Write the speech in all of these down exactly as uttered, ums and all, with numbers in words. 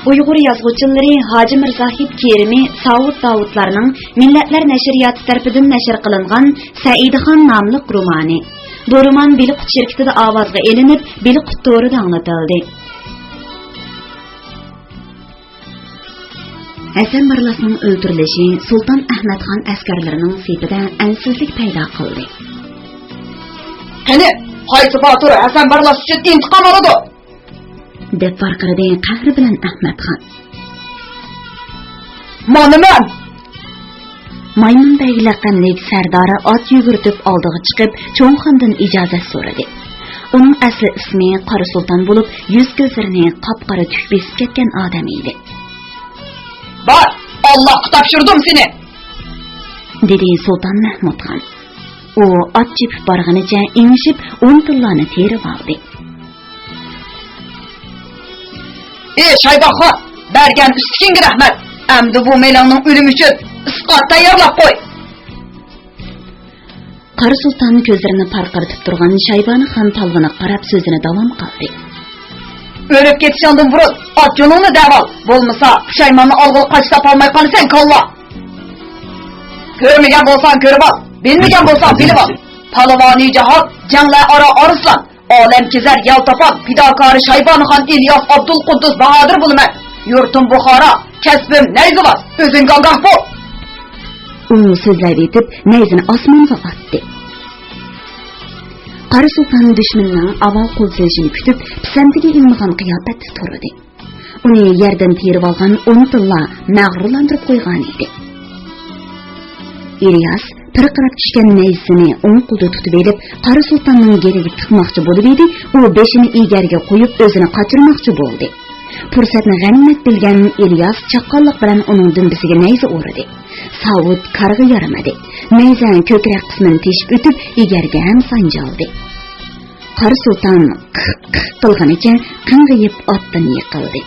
ئۇيغۇر يازغۇچىلىرى ھاجى مىرزاھىت كېرىمى، ساۋۇت داۋۇتلارنىڭ مىللەتلەر نەشرىياتى تەرىپىدىن نەشر قىلىنغان سەئىدخان ناملىق رومانى. بۇ رومان بېلىققۇت شىركىتىدە ئاۋازغا ئېلىنىپ، بېلىققۇت تورىدا ئاڭلىتىلدى. ھەسەن بارلاسنىڭ ئۆلتۈرۈلۈشى سۇلتان ئەھمەت خان ئەسكەرلىرىنىڭ سېپىدە ئەنسىزلىك پەيدا قىلدى. قېنى، قايسى باتۇر ھەسەن بارلاس ئۈچۈن ئىنتىقام ئالىدۇ؟ دەپ ۋارقىرىدى قەھرى بىلەن ئەھمەت خان. مانا مەن! مايمۇن بەگ لەقەملىك سەردارى ئات يۈگۈرتۈپ ئالدىغا چىقىپ، چوڭ خاندىن ئىجازەت سورىدى. ئۇنىڭ ئەسلى ئىسمى قارا سۇلتان بولۇپ، يۈز-كۆزلىرىنى قاپقارا تۈك بېسىپ كەتكەن ئادەم ئىدى. بار، ئاللاھقا تاپشۇردۇم سېنى! دېدى سۇلتان مەھمۇد خان. ئۇ ئات چېپىپ بارغىنىچە ئېڭىشىپ، ئون تىللانى تېرىۋالدى. ئى شايبانى خان، بەرگەن ئۈستىكىڭگە رەھمەت. ئەمدى بۇ مېلىڭنىڭ ئۆلۈمى ئۈچۈن ئىسقا ئات تەييارلاپ قوي. قارا سۇلتان كۆزلىرىنى پارقىرىتىپ تۇرغان شايبانى خان پالۋىنغا قاراپ سۆزىنى داۋام قىلدى. ئۆلۈپ كېتىشىڭدىن بۇرۇن ئات جېنىڭنى دەۋال، بولمىسا پۇشايماننى ئالغىلى قاچا تاپالماي قالىسەن، كاللا! كۆرمىگەن بولساڭ كۆرۈۋال، بىلمىگەن بولساڭ بىلىۋال. پالۋانى جاھان، جەڭلەر ئارا ئارسلان، ئالەم كېزەر يالتاپان، پىداكارى شايبانى خان ئىلياس ئابدۇلقۇددۇس باھادىر بولىمەن. يۇرتۇم بۇخارا، كەسپىم نەيزىۋاز، ئۆزۈڭگە ئاگاھ بول! ئۇ سۆزلەۋېتىپ، نەيزىنى ئاسمانغا ئاتتى. قارا سۇلتان دۈشمىنىنىڭ ئاۋۋال قول سېلىشىنى كۈتۈپ، پىسەنتىگە ئىلمىغان قىياپەتتە تۇردى. ئۇنى يەردىن تېرىۋالغان ئون تىللا مەغرۇرلاندۇرۇپ قويغانىدى. ئىلياس پىرقىراپ چۈشكەن نەيزىسىنى ئوڭ قولىدا تۇتۇۋېلىپ، قارا سۇلتاننىڭ گېلىگە تىقماقچى بولۇۋىدى، ئۇ بېشىنى ئېگەرگە قويۇپ، ئۆزىنى قاچۇرماقچى بولدى. پۇرسەتنى غەنىيمەت بىلگەن ئىلياس چاققانلىق بىلەن ئۇنىڭ دۈمبىسىگە نەيزە ئۇردى. ساۋۇت كارغا يارىمىدى. نەيزە كۆكرەك قىسمىنى تېشىپ ئۆتۈپ، ئېگەرگە ھەم سانجىلدى. قارا سۇلتان قىق-قىق قىلغىنىچە قىڭغىيىپ ئاتتىن يىقىلدى.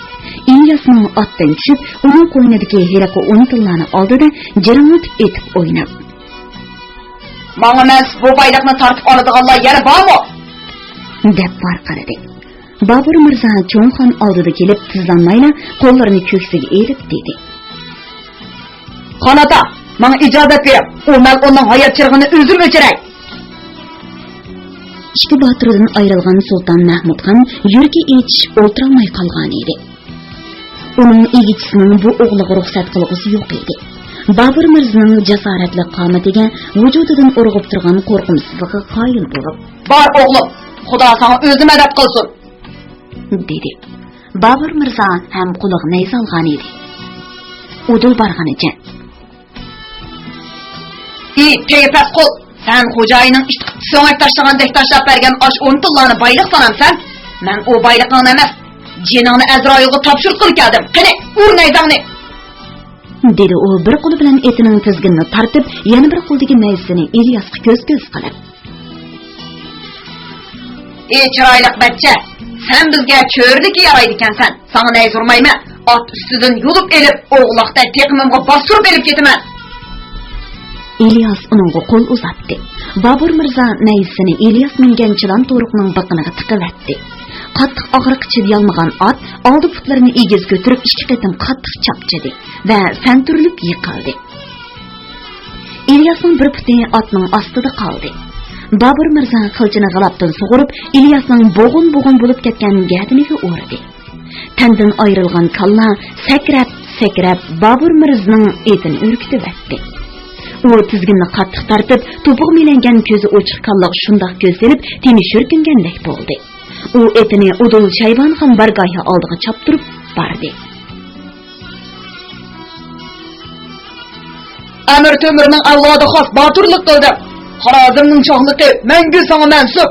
ئىلياسمۇ ئاتتىن چۈشۈپ، ئۇنىڭ قوينىدىكى ھېلىقى ئون تىللانى ئالدىدا جىرىڭلىتىپ ئېتىپ ئويناپ. ماڭا مەنسۇپ بۇ بايلىقنى تارتىپ ئالىدىغانلار يەنە بارمۇ؟ دەپ ۋارقىرىدى. بابۇر مىرزا چوڭ خان ئالدىدا كېلىپ تىزلانمايلا قوللىرىنى كۆكسىگە ئېلىپ دېدى. خان ئاتا، ماڭا ئىجازەت بېرىڭ، ئۇ مەلئۇننىڭ ھايات چىرىغىنى ئۆزۈم ئۆچۈرەي. ئىككى باتۇردىن ئايرىلغان سۇلتان مەھمۇد خان يۈرىكى ئېچىشىپ ئولتۇرالماي قالغانىدى. ئۇنىڭ ئىگىچىسىنىڭ بۇ ئوغلىغا رۇخسەت قىلغۇسى يوق ئىدى. بابۇر مىرزىنىڭ جاسارەتلىك قامىتىگە، ۋۇجۇدىدىن ئۇرغۇپ تۇرغان قورقۇمسىزلىقىغا قايىل بولۇپ. بار ئوغلۇم، خۇدا ساڭا ئۆزى مەدەت قىلسۇن! دېدى. بابۇر مىرزا ھەم قولىغا نەيزە ئالغانىدى. ئۇدۇل بارغىنىچە. ئى، تېگى پەس قۇل! سەن خوجايىنىڭ ئىت سۆڭەك تاشلىغاندەك تاشلاپ بەرگەن ئاشۇ ئون تىللانى بايلىق سانامسەن؟ مەن ئۇ بايلىقىڭنى ئەمەس، جېنىڭنى ئەزرائىلغا تاپشۇرتقىلى كەلدىم. قېنى، ئۇر نەيزەڭنى! دېدى ئۇ بىر قولى بىلەن ئېتىنىڭ تىزگىنىنى تارتىپ، يەنە بىر قولىدىكى نەيزىسىنى ئىلياسقا كۆز-كۆز قىلىپ. ئى چىرايلىق بەچچە، سەن بىزگە چۆرىدىكى يارايدىكەنسەن. ساڭا نەيزە ئۇرمايمەن. ئات ئۈستىدىن يۇلۇپ ئېلىپ، ئوغلاقتەك تېقىمىمغا باستۇرۇپ ئېلىپ كېتىمەن. ئىلياس ئۇنىڭغا قول ئۇزاتتى. بابۇر مىرزا نەيزىسىنى ئىلياس مىنگەن چىلان تورۇقنىڭ بىقىنىغا تىقىۋەتتى. قاتتىق ئاغرىققا چىدىيالمىغان ئات ئالدى پۇتلىرىنى ئېگىز كۆتۈرۈپ، ئىككى قېتىم قاتتىق چاپچىدى ۋە سەنتۈرۈلۈپ يىقىلدى. ئىلياسنىڭ بىر پۇتى ئاتنىڭ ئاستىدا قالدى. بابۇر مىرزا قىلچىنى غىلاپتىن سۇغۇرۇپ، ئىلياسنىڭ بوغۇن-بوغۇن بولۇپ كەتكەن گەدىنىگە ئۇردى. تەندىن ئايرىلغان كاللا سەكرەپ-سەكرەپ بابۇر مىرزىنىڭ ئېتىنى ئۈركۈتۈۋەتتى. ئۇ تىزگىنىنى قاتتىق تارتىپ، توپىغا مىلەنگەن كۆزى ئوچۇق كاللىغا شۇنداق كۆز سېلىپ، تېنى شۈركۈنگەندەك بولدى. ئۇ ئېتىنى ئۇدۇل شايبانىخان بارگاھى ئالدىغا چاپتۇرۇپ باردى. ئەمىر تۆمۈرنىڭ ئەۋلادى خاس باتۇرلۇق قىلدىڭ. خارازمنىڭ شاھلىقى مەڭگۈ ساڭا مەنسۇپ.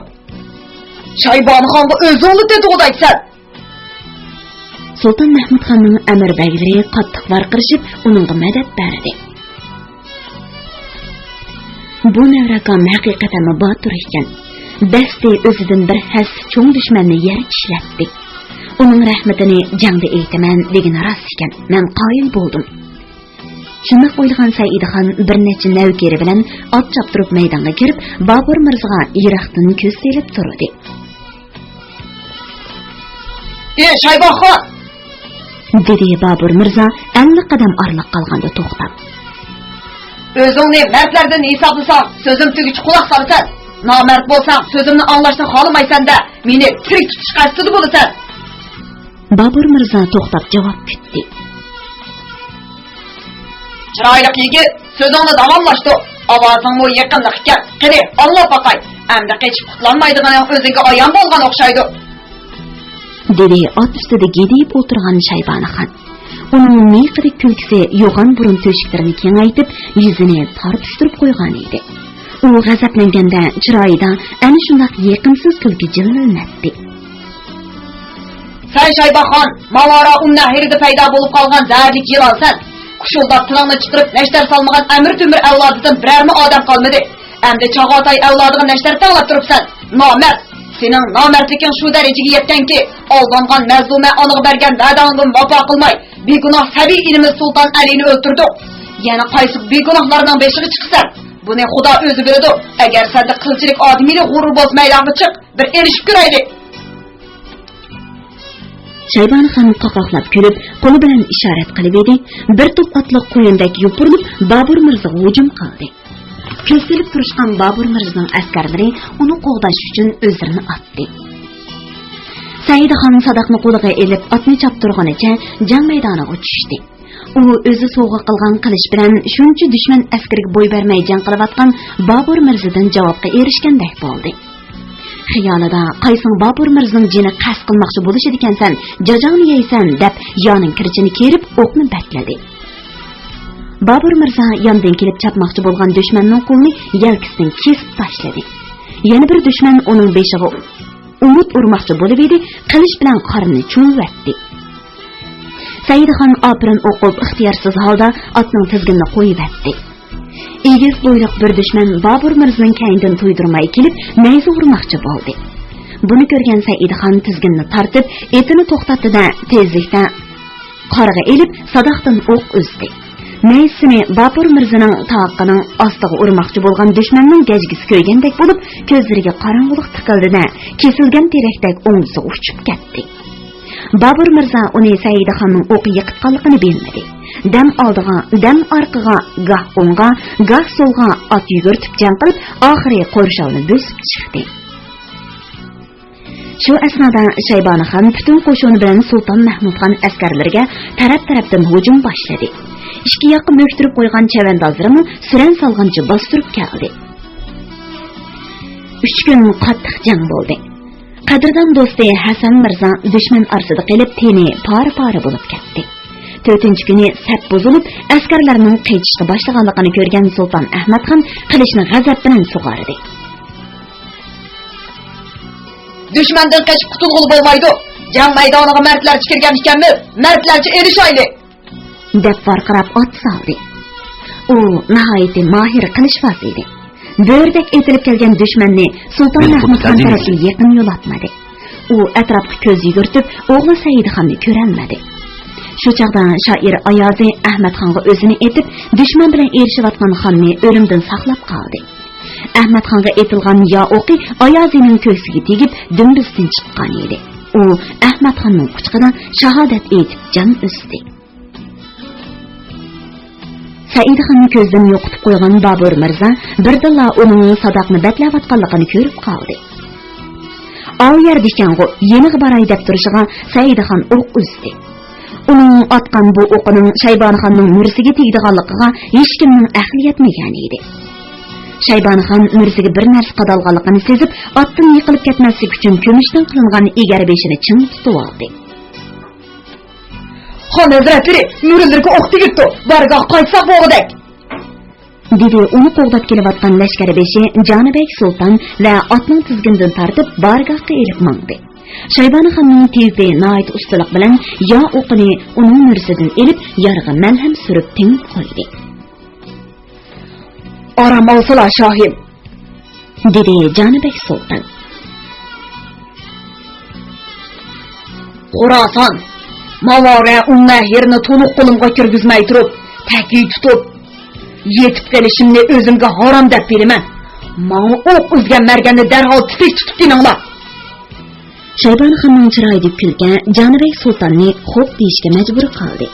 شايبانىخانغا ئۆزۈڭلا تېتىغۇدەكسەن. سۇلتان مەھمۇدخاننىڭ ئەمىر بەگلىرى قاتتىق ۋارقىرىشىپ، ئۇنىڭغا مەدەت بەردى. بۇ نەۋرە ئاكام ھەقىقەتەنمۇ باتۇر ئىكەن. بەستى ئۆزىدىن بىر ھەسسە چوڭ دۈشمەننى يەر چىشلەتتى. ئۇنىڭ رەھمىتىنى جەڭدە ئېيتىمەن دېگىنى راست ئىكەن، مەن قايىل بولدۇم. شۇنداق ئويلىغان سەئىدخان بىر نەچچە نەۋكىرى بىلەن ئات چاپتۇرۇپ مەيدانغا كىرىپ، بابۇر مىرزىغا يىراقتىن كۆز سېلىپ تۇردى. ئى شايبانىخان! دېدى بابۇر مىرزا ئەللىك قەدەم ئارىلىق قالغاندا توختاپ. ئۆزۈڭنى مەردلەردىن ھېسابلىساڭ، سۆزۈم تۈگىچە قۇلاق سالىسەن. نامەرد بولساڭ، سۆزۈمنى ئاڭلاشنى خالىمايسەن-دە، مېنى تىرىك تۇتۇش قەستىدە بولىسەن. بابۇر مىرزا توختاپ جاۋاب كۈتتى. چىرايلىق يىگىت، سۆزۈڭنى داۋاملاشتۇر. ئاۋازىڭمۇ يېقىملىق ئىكەن. قېنى، ئاڭلاپ باقاي. ئەمدى قېچىپ قۇتۇلالمايدىغىنىڭ ئۆزۈڭگە ئايان بولغان ئوخشايدۇ. دېدى ئات ئۈستىدە گىدىيىپ ئولتۇرغان شايبانىخان. ئۇنىڭ مىيىقىدەك كۈلكىسى يوغان بۇرۇن تۆشۈكلىرىنى كېڭەيتىپ، يۈزىنى تارتۇشتۇرۇپ قويغانىدى. ئۇ غەزەپلەنگەندە چىرايىدا ئەنە شۇنداق يېقىمسىز كۈلكە جىلۋىلىنەتتى. سەن شايبانىخان، ماۋارا ئۇم نەھرىدە پەيدا بولۇپ قالغان زەھەرلىك يىلانسەن. كۇشۇلداپ تىلىڭنى چىقىرىپ، نەشتەر سالمىغان ئەمىر تۆمۈر ئەۋلادىدىن بىرەرمۇ ئادەم قالمىدى. ئەمدى چاغاتاي ئەۋلادىغا نەشتەر تەڭلەپ تۇرۇپسەن. نامەرد! سېنىڭ نامەردلىكىڭ شۇ دەرىجىگە يەتكەنكى، ئالدانغان مەزلۇمە ئانىغا بەرگەن ۋەدەڭدىن ۋاپا قىلماي، بىگۇناھ سەبىي ئىنىمىز سۇلتان ئەلىنى ئۆلتۈردۈڭ. يەنە قايسى بىگۇناھلارنىڭ بېشىغا چىقىسەن؟ بۇنى خۇدا ئۆزى بىلىدۇ. ئەگەر سەندە قىلچىلىك ئادىمىيلىك غۇرۇر بولسا، مەيدانغا چىق، بىر ئېلىشىپ كۆرەيلى. شايبانىخان قاقاقلاپ كۈلۈپ، قولى بىلەن ئىشارەت قىلىۋىدى. بىر توپ ئاتلىق قۇيۇندەك يوپۇرۇلۇپ، بابۇر مىرزىغا ھۇجۇم قىلدى. كۆزىتىلىپ تۇرۇشقان بابۇر مىرزىنىڭ ئەسكەرلىرى ئۇنى قوغداش ئۈچۈن ئۆزلىرىنى ئاتتى. سەئىدخان ساداقنى قولىغا ئېلىپ، ئاتنى چاپتۇرغىنىچە جەڭ مەيدانىغا چۈشتى. ئۇ ئۆزى سوۋغا قىلغان قىلىچ بىلەن شۇنچە دۈشمەن ئەسكىرىگە بوي بەرمەي جەڭ قىلىۋاتقان بابۇر مىرزىدىن جاۋابقا ئېرىشكەندەك بولدى. خىيالىدا، «قايسىڭ بابۇر مىرزىنىڭ جېنىگە قەست قىلماقچى بولۇشىدىكەنسەن، جاجاڭنى يەيسەن» دەپ، يانىڭ كىرىچىنى كېرىپ، ئوقنى بەتلىدى. بابۇر مىرزا ياندىن كېلىپ چاپماقچى بولغان دۈشمەننىڭ قولىنى يەلكىسىدىن كېسىپ تاشلىدى. يەنە بىر دۈشمەن ئۇنىڭ بېشىغا ئومۇت ئۇرماقچى بولۇۋىدى، قىلىچ بىلەن قارنىنى چۇۋۇۋەتتى. سەئىدخان ئاپىرىن ئوقۇپ، ئىختىيارسىز ھالدا ئاتنىڭ تىزگىنىنى قويۇۋەتتى. ئېگىز بويلۇق بىر دۈشمەن بابۇر مىرزىنىڭ كەينىدىن تۇيدۇرماي كېلىپ، نەيزە ئۇرماقچى بولدى. بۇنى كۆرگەن سەئىدخان تىزگىنىنى تارتىپ، ئېتىنى توختاتتى-دە، تېزلىكتە قارىغا ئېلىپ، ساداقتىن ئوق ئۈزدى. نەيزىسىنى بابۇر مىرزىنىڭ تاقىنىڭ ئاستىغا ئۇرماقچى بولغان دۈشمەننىڭ گەجگىسى كۆيگەندەك بولۇپ، كۆزلىرىگە قاراڭغۇلۇق تىقىلدى-دە، كېسىلگەن تېرەكتەك ئوڭدىسىغا ئۇچۇپ كەتتى. بابۇر مىرزا ئۇنى سەئىدخاننىڭ ئوقى يىقىتقانلىقىنى بىلمىدى. دەم ئالدىغا، دەم ئارقىغا، گاھ ئوڭغا، گاھ سولغا ئات يۈگۈرتۈپ جەڭ قىلىپ، ئاخىرى قورشاۋنى بۆسۈپ چىقتى. شۇ ئەسنادا شەيبانىخان پۈتۈن قوشۇنى بىلەن سۇلتان مەھمۇدخان ئەسكەرلىرىگە تەرەپ-تەرەپتىن ھۇجۇم باشلىدى. ئىككى ياققا مۆكتۈرۈپ قويغان چەۋەندازلىرىمۇ سۈرەن سالغانچە باستۇرۇپ كەلدى. ئۈچ كۈن قاتتىق جەڭ بولدى. قەدىردان دوستى ھەسەن مىرزا دۈشمەن ئارىسىدا قېلىپ، تېنى پارە-پارە بولۇپ كەتتى. تۆتىنچى كۈنى سەپ بۇزۇلۇپ، ئەسكەرلەرنىڭ قېچىشقا باشلىغانلىقىنى كۆرگەن سۇلتان ئەھمەتخان قىلىچنى غەزەپ بىلەن سۇغاردى. دۈشمەندىن قېچىپ قۇتۇلغىلى بولمايدۇ. جەڭ مەيدانىغا مەردلەرچە كىرگەن ئىكەنمىز، مەردلەرچە ئېلىشايلى! دەپ ۋارقىراپ ئات سالدى. ئۇ ناھايىتى ماھىر قىلىچۋاز ئىدى. بۆرىدەك ئېتىلىپ كەلگەن دۈشمەننى سۇلتان مەھمۇدخان تەرەپكە يېقىن يولاتمىدى. ئۇ ئەتراپقا كۆز يۈگۈرتۈپ، ئوغلى سەئىدخاننى كۆرەلمىدى. شۇ چاغدا شائىر ئايازى ئەھمەتخانغا ئۆزىنى ئېتىپ، دۈشمەن بىلەن ئېرىشىۋاتقان خاننى ئۆلۈمدىن ساقلاپ قالدى. ئەھمەتخانغا ئېتىلغان يا ئوقى ئايازىنىڭ كۆكسىگە تېگىپ، دۈمبىسىدىن چىققان ئىدى. ئۇ ئەھمەتخاننىڭ قۇچىقىدا شاھادەت ئېيتىپ جان ئۈزدى. سەئىدخاننى كۆزدىن يوقىتىپ قويغان بابۇر مىرزا بىردىنلا ئۇنىڭ ساداقنى بەتلەۋاتقانلىقىنى كۆرۈپ قالدى. ئاۋۇ يەردە ئىكەنغۇ، يېنىغا باراي دەپ تۇرۇشىغا سەئىدخان ئوق ئۈزدى. ئۇنىڭ ئاتقان بۇ ئوقىنىڭ شەيبانىخاننىڭ مۈرىسىگە تېگىدىغانلىقىغا ھېچكىمنىڭ ئەقلى يەتمىگەنىدى. شەيبانىخان مۈرىسىگە بىر نەرسە قادالغانلىقىنى سېزىپ، ئاتتىن يىقىلىپ كەتمەسلىك ئۈچۈن كۈمۈشتىن قىلىنغان ئېگەر بېشىنى چىڭ تۇتۇۋالدى. خان ھەزرەتلىرى، مۈرىلىرىگە ئوق تېگىپتۇ، بارگاھقا قايتساق بولغۇدەك! دېدى ئۇنى قوغداپ كېلىۋاتقان لەشكەر بېشى جانىبەگ سۇلتان ۋە ئاتنىڭ تىزگىنىدىن تارتىپ بارگاھقا ئېلىپ ماڭدى. شايبانىخاننىڭ تېۋىپى ناھايىتى ئۇستىلىق بىلەن يا ئوقىنى ئۇنىڭ مۈرىسىدىن ئېلىپ، يارىغا مەلھەم سۈرۈپ تېڭىپ قويدى. ئارام ئالسىلا، شاھىم! دېدى جانىبەگ سۇلتان. خوراسان، ماۋارە ئۇم نەھرىنى تولۇق قولۇمغا كىرگۈزمەي تۇرۇپ، تەكىي تۇتۇپ، يېتىپ قېلىشىمنى ئۆزۈمگە ھارام دەپ بىلىمەن. ماڭا ئوق ئۈزگەن مەرگەننى دەرھال تىتىك تۇتۇپ كېلىڭلار! شايبانىخاننىڭ چىرايىدىكى كۈلكە جانىبەگ سۇلتاننى خوپ دېيىشكە مەجبۇر قىلدى.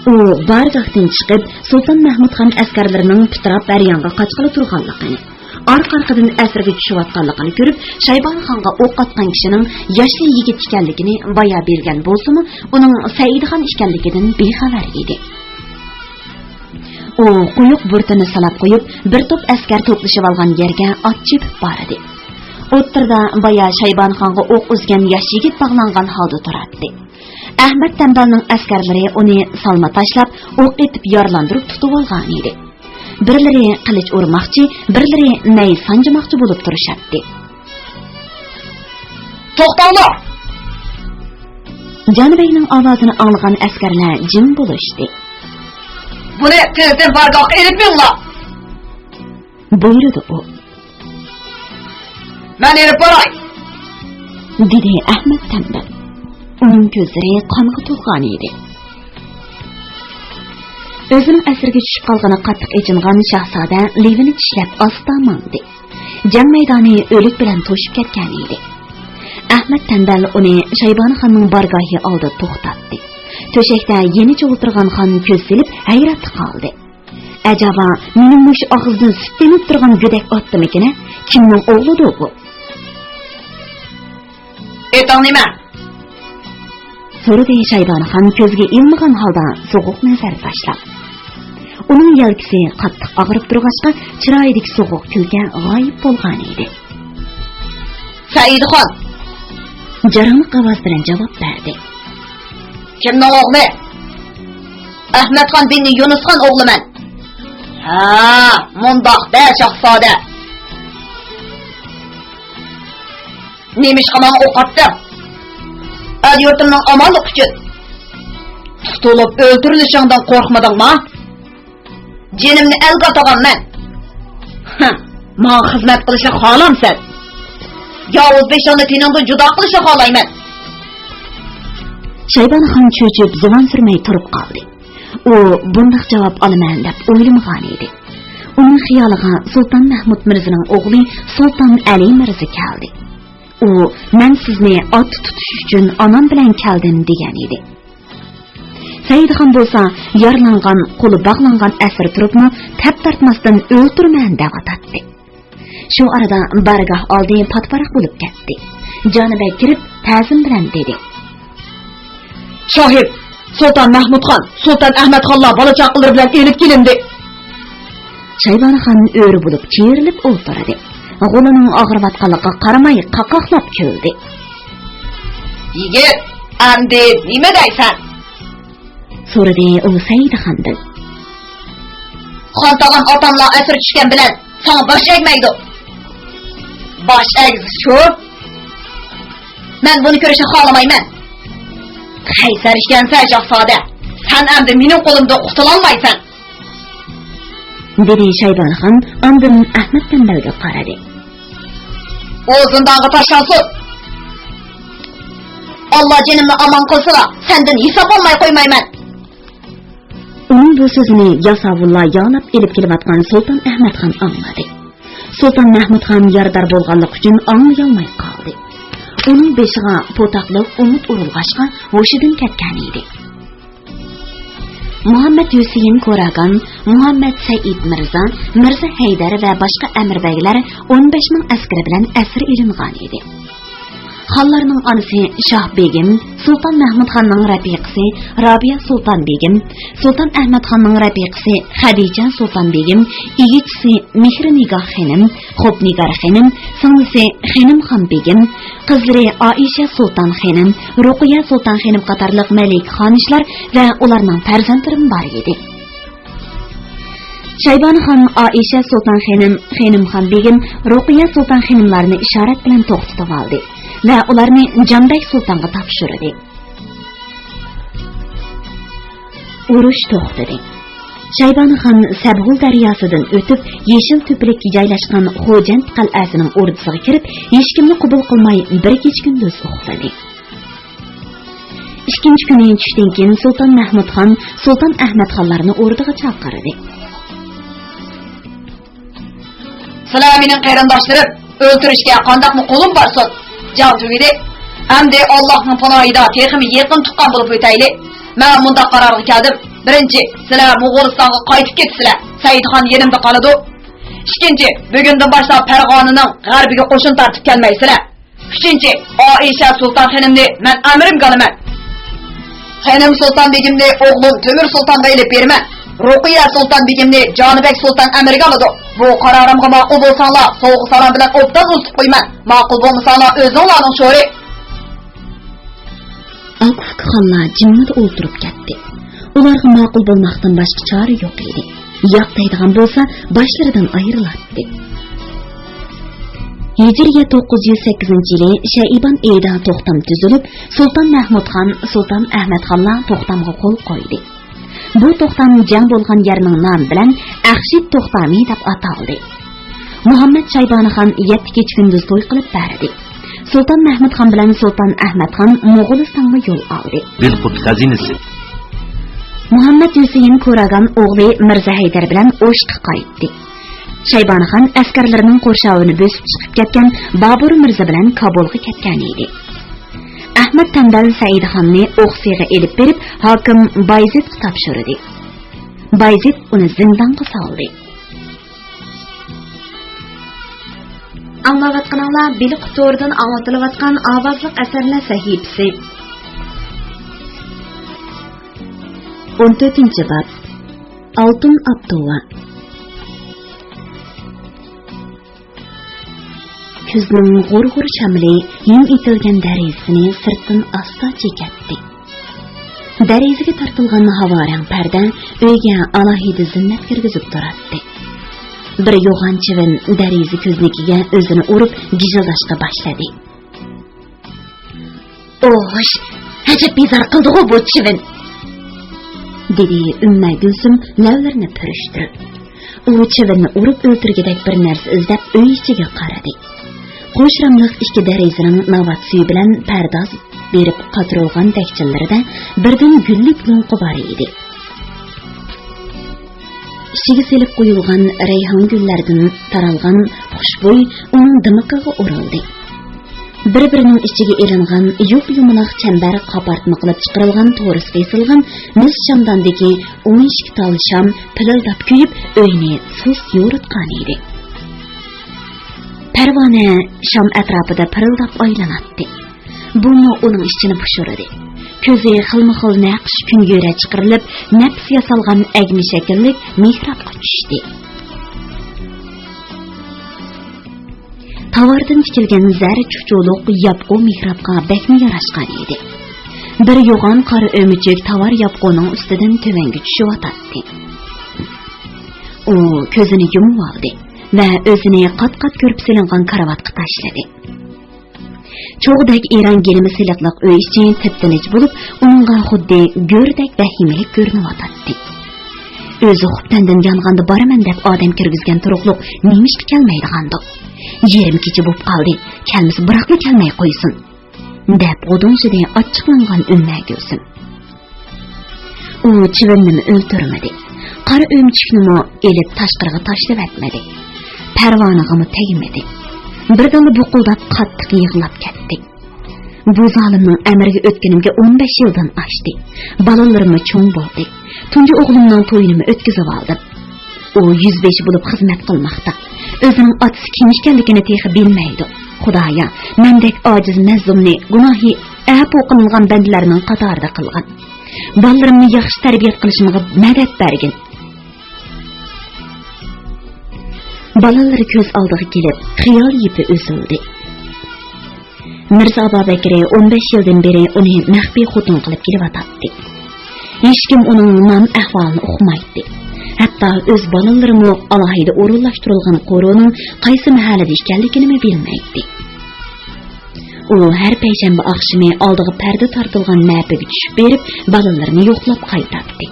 ئۇ بارگاھتىن چىقىپ، سۇلتان مەھمۇد خان ئەسكەرلىرىنىڭ پۇتراپ ھەر يانغا قاچقىلى تۇرغانلىقىنى، ئارقا-ئارقىدىن ئەسىرگە چۈشۈۋاتقانلىقىنى كۆرۈپ، شايبانىخانغا ئوق ئاتقان كىشىنىڭ ياشلى يىگىت ئىكەنلىكىنى بايا بىلگەن بولسىمۇ، ئۇنىڭ سەئىدخان ئىكەنلىكىدىن بىخەۋەر ئىدى. ئۇ قويۇق بۇرۇتىنى سالاپ قويۇپ، بىر توپ ئەسكەر توپلىشىۋالغان يەرگە ئات چېپىپ باردى. ئوتتۇرىدا بايا شايبانىخانغا ئوق ئۈزگەن ياش يىگىت باغلانغان ھالدا تۇراتتى. ئەھمەد تەمبەلنىڭ ئەسكەرلىرى ئۇنى سالما تاشلاپ، ئوق ئېتىپ يارىلاندۇرۇپ تۇتۇۋالغانىدى. بىرلىرى قىلىچ ئۇرماقچى، بىرلىرى نەي سانجىماقچى بولۇپ تۇرۇشاتتى. توختاڭلار! جانىبەگنىڭ ئاۋازىنى ئاڭلىغان ئەسكەرلەر جىم بولۇشتى. بۇنى تېزدىن بارگاھقا ئېلىپ مېڭىڭلار! بۇيرۇدى ئۇ. مەن ئېلىپ باراي! دېدى ئەھمەد تەمبەل. ئۇنىڭ كۆزلىرى قانغا تولغان ئىدى. ئۆزىنىڭ ئەسىرىگە چۈشۈپ قالغىنىغا قاتتىق ئېچىنغان شاھزادە لېۋىنى چىشلەپ ئاستا ماڭدى. جەڭ مەيدانى ئۆلۈك بىلەن توشۇپ كەتكەن ئىدى. ئەھمەد تەمبەل ئۇنى شايبانىخاننىڭ بارگاھى ئالدىدا توختاتتى. تۆشەكتە يېنىچە ئولتۇرغان خان كۆز سېلىپ ھەيراتتا قالدى. ئەجەبا، مېنىڭ مۇشۇ ئاغزىدىن سۈت تېمىپ تۇرغان گۆدەك ئاتتىمىكىن-ە؟ كىمنىڭ ئوغلىدۇ بۇ؟ ئېتىڭ نېمە؟ سورىدى شايبانىخان كۆزگە ئىلمىغان ھالدا سوغۇق نەزەر تاشلاپ. ئۇنىڭ يەلكىسى قاتتىق ئاغرىپ تۇرغاچقا، چىرايىدىكى سوغۇق كۈلكە غايىب بولغان ئىدى. سەئىدخان! جاراڭلىق ئاۋاز بىلەن جاۋاب بەردى. كىمنىڭ ئوغلى؟ ئەھمەدخان بىن يۇنۇسخان ئوغلىمەن. ھە، مۇنداق دە، شاھزادە. نېمىشقا ماڭا ئوق ئاتتىڭ؟ ئەل-يۇرتۇمنىڭ ئامانلىقى ئۈچۈن. تۇتۇلۇپ ئۆلتۈرۈلۈشۈڭدىن قورقمىدىڭما؟ جېنىمنى ئەلگە ئاتىغانمەن. ھە، ماڭا خىزمەت قىلىشنى خالامسەن؟ ياۋۇز بېشىڭنى تېنىڭدىن جۇدا قىلىشنى خالايمەن. شايبانىخان چۆچۈپ، زۇۋان سۈرمەي تۇرۇپ قالدى. ئۇ بۇنداق جاۋاب ئالىمەن دەپ ئويلىمىغان ئىدى. ئۇنىڭ خىيالىغا سۇلتان مەھمۇد مىرزىنىڭ ئوغلى سۇلتان ئەلى مىرزا كەلدى. ئۇ، «مەن سىزنى ئات تۇتۇش ئۈچۈن ئانام بىلەن كەلدىم» دېگەن ئىدى. سەئىدخان بولسا يارىلانغان، قولى باغلانغان ئەسىر تۇرۇپمۇ تەپ تارتماستىن «ئۆلتۈرىمەن» دەۋاتاتتى. شۇ ئارىدا بارگاھ ئالدى پاتىپاراق بولۇپ كەتتى. جانىبەگ كىرىپ تەزىم بىلەن دېدى. شاھىم، سۇلتان مەھمۇدخان، سۇلتان ئەھمەدخانلار بالا-چاقىلىرى بىلەن ئېلىپ كېلىندى. شايبانىخان ئۆرە بولۇپ كېرىلىپ ئولتۇردى. غولىنىڭ ئاغرىۋاتقانلىقىغا قارىماي قاقاقلاپ كۈلدى. يىگىت، ئەمدى نېمە دەيسەن؟ سورىدى ئۇ سەئىدخاندىن. خانتاغام ئاتاملار ئەسىر چۈشكەن بىلەن ساڭا باش ئەگمەيدۇ. باش ئەگسە شۇ. مەن بۇنى كۆرۈشنى خالىمايمەن. قەيسەر ئىكەنسەن، شاھزادە. سەن ئەمدى مېنىڭ قولۇمدىن قۇتۇلالمايسەن. دېدى شايبانىخان ئاندىن ئەھمەد تەمبەلگە قارىدى. ئۇ زىندانغا تاشلانسۇن. ئاللا جېنىمنى ئامان قىلسىلا، سەندىن ھېساب ئالماي قويمايمەن. ئۇنىڭ بۇ سۆزىنى ياساۋۇللار يالاپ ئېلىپ كېلىۋاتقان سۇلتان ئەھمەدخان ئاڭلىدى. سۇلتان مەھمۇدخان يارىدار بولغانلىقى ئۈچۈن ئاڭلىيالماي قالدى. ئۇنىڭ بېشىغا پوتاقلىق ئومۇت ئۇرۇلغاچقا، ھوشىدىن كەتكەن ئىدى. مۇھەممەد ھۈسەيىن كوراگان، مۇھەممەد سەئىد مىرزا، مىرزا ھەيدەر ۋە باشقا ئەمىربەگلەر ئون بەش مىڭ ئەسكىرى بىلەن ئەسىر ئېلىنغان ئىدى. خانلارنىڭ ئانىسى شاھ بېگىم، سۇلتان مەھمۇدخاننىڭ رەپىقىسى رابىيە سۇلتان بېگىم، سۇلتان ئەھمەدخاننىڭ رەپىقىسى خەدىچە سۇلتان بېگىم، ئىگىچىسى مېھرىنىگاھ خېنىم، خوپنىگار خېنىم، سىڭلىسى خېنىمخان بېگىم، قىزلىرى ئائىشە سۇلتان خېنىم، رۇقىيە سۇلتان خېنىم قاتارلىق مەلىكە خانىشلار ۋە ئۇلارنىڭ پەرزەنتلىرىمۇ بار ئىدى. شايبانىخان ئائىشە سۇلتان خېنىم، خېنىمخان بېگىم، رۇقىيە سۇلتان خېنىملارنى ئىشارەت بىلەن توختىتىۋالدى ۋە ئۇلارنى جانبەگ سۇلتانغا تاپشۇردى. ئۇرۇش توختىدى. شايبانىخان سەبھۇل دەرياسىدىن ئۆتۈپ، يېشىل تۆپىلىككە جايلاشقان خوجەنت قەلئەسىنىڭ ئوردىسىغا كىرىپ، ھېچكىمنى قوبۇل قىلماي، بىر كېچە-كۈندۈز ئۇخلىدى. ئىككىنچى كۈنى چۈشتىن كېيىن سۇلتان مەھمۇدخان سۇلتان ئەھمەدخانلارنى ئوردىغا چاقىردى. سىلەر مېنىڭ قېرىنداشلىرىم، ئۆلتۈرۈشكە قانداقمۇ قولۇم بارسۇن؟ جەڭ تۈگىدى. ئەمدى ئاللاھنىڭ پاناھىدا تېخىمۇ يېقىن تۇغقان بولۇپ ئۆتەيلى. مەن مۇنداق قارارغا كەلدىم. بىرىنچى، سىلەر موغۇلىستانغا قايتىپ كېتىسىلەر. سەئىدخان يېنىمدا قالىدۇ. ئىككىنچى، بۈگۈندىن باشلاپ پەرغانىنىڭ غەربىگە قوشۇن تارتىپ كەلمەيسىلەر. ئۈچىنچى، ئائىشە سۇلتان خېنىمنى مەن ئەمرىمگە ئالىمەن. خېنىم سۇلتان بېگىمنى ئوغلۇم تۆمۈر سۇلتانغا ئېلىپ بېرىمەن. رۇقىيە سۇلتان بېگىمنى جانىبەگ سۇلتان ئەمرىگە ئالىدۇ. بۇ قارارىمغا ماقۇل بولساڭلار، سوۋغا-سالام بىلەن ئوبدان ئۇزىتىپ قويىمەن. ماقۇل بولمىساڭلار، ئۆزۈڭلارنىڭ شورى. ئاكا-ئۇكا خانلار جىممىدە ئولتۇرۇپ كەتتى. ئۇلارغا ماقۇل بولماقتىن باشقا چارە يوق ئىدى. ياق دەيدىغان بولسا، باشلىرىدىن ئايرىلاتتى. ھىجرىيە توققۇز يۈز سەككىزىنچى يىلى شەئىبان ئېيىدا توختام تۈزۈلۈپ، سۇلتان مەھمۇد خان، سۇلتان ئەھمەد خانلار توختامغا قول قويدى. بۇ توختام جەڭ بولغان يەرنىڭ نامى بىلەن ئەخشىت توختامى دەپ ئاتالدى. مۇھەممەد شايبانى خان يەتتە كېچە-كۈندۈز توي قىلىپ بەردى. سۇلتان مەھمۇد خان بىلەن سۇلتان ئەھمەد خان موغۇلىستانغا يول ئالدى. بىلقۇت خەزىنىسى. مۇھەممەد ھۈسەيىن كوراگان ئوغلى مىرزا ھەيدەر بىلەن ئوشۇققا قايتتى. شايبانى خان ئەسكەرلىرىنىڭ قورشاۋىنى بۆسۈپ چىقىپ كەتكەن بابۇر مىرزا بىلەن كابۇلغا كەتكەن ئىدى. ئەھمەد تەمبەل سەئىدخاننى ئوقسىغا ئېلىپ بېرىپ، ھاكىم بايزىدقا تاپشۇردى. بايزىد ئۇنى زىندانغا سالدى. ئاڭلاۋاتقىنىڭلار بىلقۇت تورىدىن ئاڭلىتىلىۋاتقان ئاۋازلىق ئەسەرلەر سەھىپىسى. ئون تۆتىنچى باب. ئالتۇن ئاپتوۋا. كۈزنىڭ غۇر-غۇر شامىلى ھىم ئېتىلگەن دېرىزىسىنى سىرتتىن ئاستا چېكەتتى. دېرىزىگە تارتىلغان ھاۋارەڭ پەردە ئۆيگە ئالاھىدە زىننەت كىرگۈزۈپ تۇراتتى. بىر يوغان چىۋىن دېرىزە كۆزنىكىگە ئۆزىنى ئۇرۇپ گىژىلداشقا باشلىدى. ئوھ، ئەجەب بىزار قىلدىغۇ بۇ چىۋىن! دېدى ئۈممە گۈلسۈم لەۋلىرىنى پۈرۈشتۈرۈپ. ئۇ چىۋىننى ئۇرۇپ ئۆلتۈرگۈدەك بىر نەرسە ئىزدەپ ئۆي ئىچىگە قارىدى. قوشراملىق ئىككى دېرىزىنىڭ ناۋات سۈيى بىلەن پەرداز بېرىپ قاتۇرۇلغان دەكچىلىرىدە بىردىن گۈللۈك لوڭقا بار ئىدى. ئىچىگە سېلىپ قويۇلغان رەيھان گۈللەردىن تارالغان خۇشبۇي ئۇنىڭ دىمىقىغا ئۇرۇلدى. بىر-بىرىنىڭ ئىچىگە ئېلىنغان يۇپ-يۇمىلاق چەمبەر قاپارتما قىلىپ چىقىرىلغان تورۇسقا ئېسىلغان مىس شامداندىكى ئون ئىككى تال شام پىلىلداپ كۆيۈپ، ئۆينى سۇس يورۇتقان ئىدى. پەرۋانە شام ئەتراپىدا پىرىلداپ ئايلىناتتى. بۇمۇ ئۇنىڭ ئىچىنى پۇشۇردى. كۆزى خىلمۇ خىل نەقىش كۈنگۆرە چىقىرىلىپ، نەپىس ياسالغان ئەگمە شەكىللىك مېھرابقا چۈشتى. تاۋاردىن تىكىلگەن زەر چۇچۇلۇق ياپقۇ مېھرابقا بەكمۇ ياراشقان ئىدى. بىر يوغان قارا ئۆمۈچۈك تاۋار ياپقۇنىڭ ئۈستىدىن تۆۋەنگە چۈشۈۋاتاتتى. ئۇ كۆزىنى يۇمۇۋالدى ۋە ئۆزىنى قات-قات كۆرپە سېلىنغان كارىۋاتقا تاشلىدى. چوغدەك ئېرەن گىلىمى سېلىقلىق ئۆي ئىچى تىپتىنچ بولۇپ، ئۇنىڭغا خۇددى گۆردەك ۋەھىمىلىك كۆرۈنۈۋاتاتتى. ئۆزى خۇپتەندىن يانغاندا بارىمەن دەپ ئادەم كىرگۈزگەن تۇرۇقلۇق نېمىشقا كەلمەيدىغاندۇ؟ يېرىم كېچە بوپ قالدى، كەلمىسە بىراقلا كەلمەي قويسۇن، دەپ غۇدۇڭشىدى ئاچچىقلانغان ئۈممە گۈلسۈم. ئۇ چىۋىننىمۇ ئۆلتۈرمىدى، قارا ئۆمۈچۈكنىمۇ ئېلىپ تاشقىرىغا تاشلىۋەتمىدى. پەرۋانىغىمۇ تەگمىدى. بىردىنلا بۇقۇلداپ قاتتىق يىغلاپ كەتتى. بۇ زالىمنىڭ ئەمرىگە ئۆتكىنىمگە ئون بەش يىلدىن ئاشتى. بالىلىرىممۇ چوڭ بولدى. تۇنجى ئوغلۇمنىڭ تويىنىمۇ ئۆتكۈزۈۋالدىم. ئۇ يۈزبېشى بولۇپ خىزمەت قىلماقتا. ئۆزىنىڭ ئاتىسى كىم ئىكەنلىكىنى تېخى بىلمەيدۇ. خۇدايا، مەندەك ئاجىز مەزلۇمنى، گۇناھى ئەپۇ قىلىنغان بەندىلەرنىڭ قاتارىدا قىلغىن. بالىلىرىمنى ياخشى تەربىيە قىلىشىمغا مەدەت بەرگىن. بالىلىرى كۆز ئالدىغا كېلىپ، خىيال يىپى ئۈزۈلدى. مىرزا ئابابەكرى ئون بەش يىلدىن بېرى ئۇنى مەخپىي خوتۇن قىلىپ كېلىۋاتاتتى. ھېچكىم ئۇنىڭ نان ئەھۋالىنى ئۇقمايتتى. ھەتتا ئۆز بالىلىرىمۇ ئالاھىدە ئورۇنلاشتۇرۇلغان قورۇنىڭ قايسى مەھەللىدە ئىكەنلىكىنىمۇ بىلمەيتتى. ئۇ ھەر پەيشەنبە ئاخشىمى ئالدىغا پەردە تارتىلغان مەپىگە چۈشۈپ بېرىپ، بالىلىرىنى يوقلاپ قايتاتتى.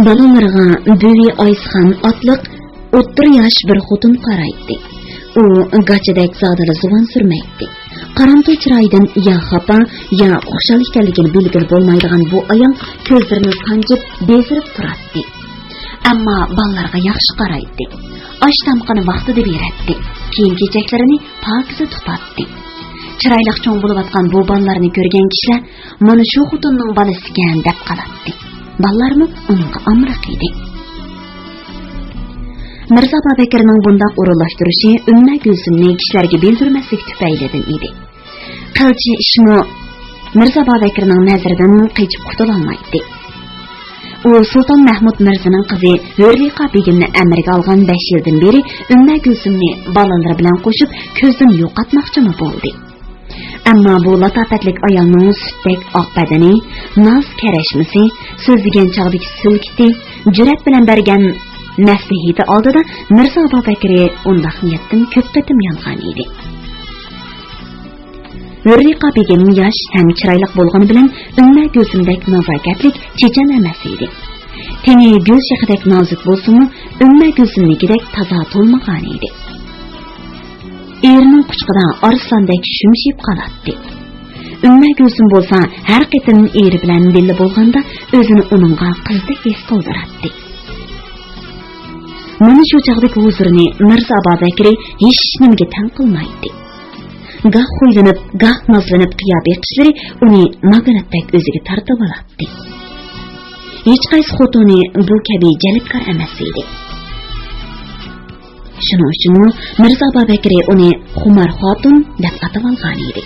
بالىلىرىغا بۈۋى ئايسىخان ئاتلىق ئوتتۇرا ياش بىر خوتۇن قارايتتى. ئۇ گاچىدەك زادىلا زۇۋان سۈرمەيتتى. قارامتۇل چىرايىدىن يا خاپا، يا خۇشال ئىكەنلىكىنى بىلگىلى بولمايدىغان بۇ ئايال كۆزلىرىنى سانجىپ، بېزىرىپ تۇراتتى. ئەمما بالىلارغا ياخشى قارايتتى. ئاش-تامىقىنى ۋاقتىدا بېرەتتى. كىيىم-كېچەكلىرىنى پاكىزە تۇتاتتى. چىرايلىق چوڭ بولۇۋاتقان بۇ بالىلارنى كۆرگەن كىشىلەر، «مانا شۇ خوتۇننىڭ بالىسىكەن» دەپ قالاتتى. بالىلارمۇ ئۇنىڭغا ئامراق ئىدى. مىرزا ئابابەكرىنىڭ بۇنداق ئورۇنلاشتۇرۇشى ئۈممە گۈلسۈمنى كىشىلەرگە بىلدۈرمەسلىك تۈپەيلىدىن ئىدى. قىلچە ئىشمۇ مىرزا ئابابەكرىنىڭ نەزىرىدىن قېچىپ قۇتۇلالمايتتى. ئۇ سۇلتان مەھمۇد مىرزىنىڭ قىزى ھۆرلىقا بېگىمنى ئەمرىگە ئالغان بەش يىلدىن بېرى ئۈممە گۈلسۈمنى بالىلىرى بىلەن قوشۇپ كۆزدىن يوقاتماقچىمۇ بولدى. ئەمما بۇ لاتاپەتلىك ئايالنىڭ سۈتتەك ئاق بەدىنى، ناز كەرەشمىسى، سۆزلىگەن چاغدىكى سۈلكىتى، جۈرئەت بىلەن بەرگەن مەسلىھىتى ئالدىدا مىرزا ئابابەكرى ئۇنداق نىيەتتىن كۆپ قېتىم يانغان ئىدى. ھۆرلىقا بېگىم ياش ھەم چىرايلىق بولغىنى بىلەن ئۈممە گۈلسۈمدەك نازاكەتلىك، چېچەن ئەمەس ئىدى. تېنى گۈل شېخىدەك نازۇك بولسىمۇ، ئۈممە گۈلسۈمنىڭكىدەك تازا تولمىغان ئىدى. ئېرىنىڭ قۇچىقىدا ئارسلاندەك شۈمشىيىپ قالاتتى. ئۈممە گۈلسۈم بولسا ھەر قېتىم ئېرى بىلەن بىللە بولغاندا ئۆزىنى ئۇنىڭغا قىزدەك ھېس قىلدۇراتتى. مانا شۇ چاغدىكى ھۇزۇرىنى مىرزا ئابابەكرى ھېچنېمىگە تەڭ قىلمايتتى. گاھ خۇيلىنىپ، گاھ نازلىنىپ قىيا بېقىشلىرى ئۇنى ناگۆنەتتەك ئۆزىگە تارتىۋالاتتى. ھېچقايسى خوتۇنى بۇ كەبى جەلپكار ئەمەس ئىدى. شۇنىڭ ئۈچۈنمۇ مىرزا ئابابەكرى ئۇنى خۇمار خاتۇن دەپ ئاتىۋالغان ئىدى.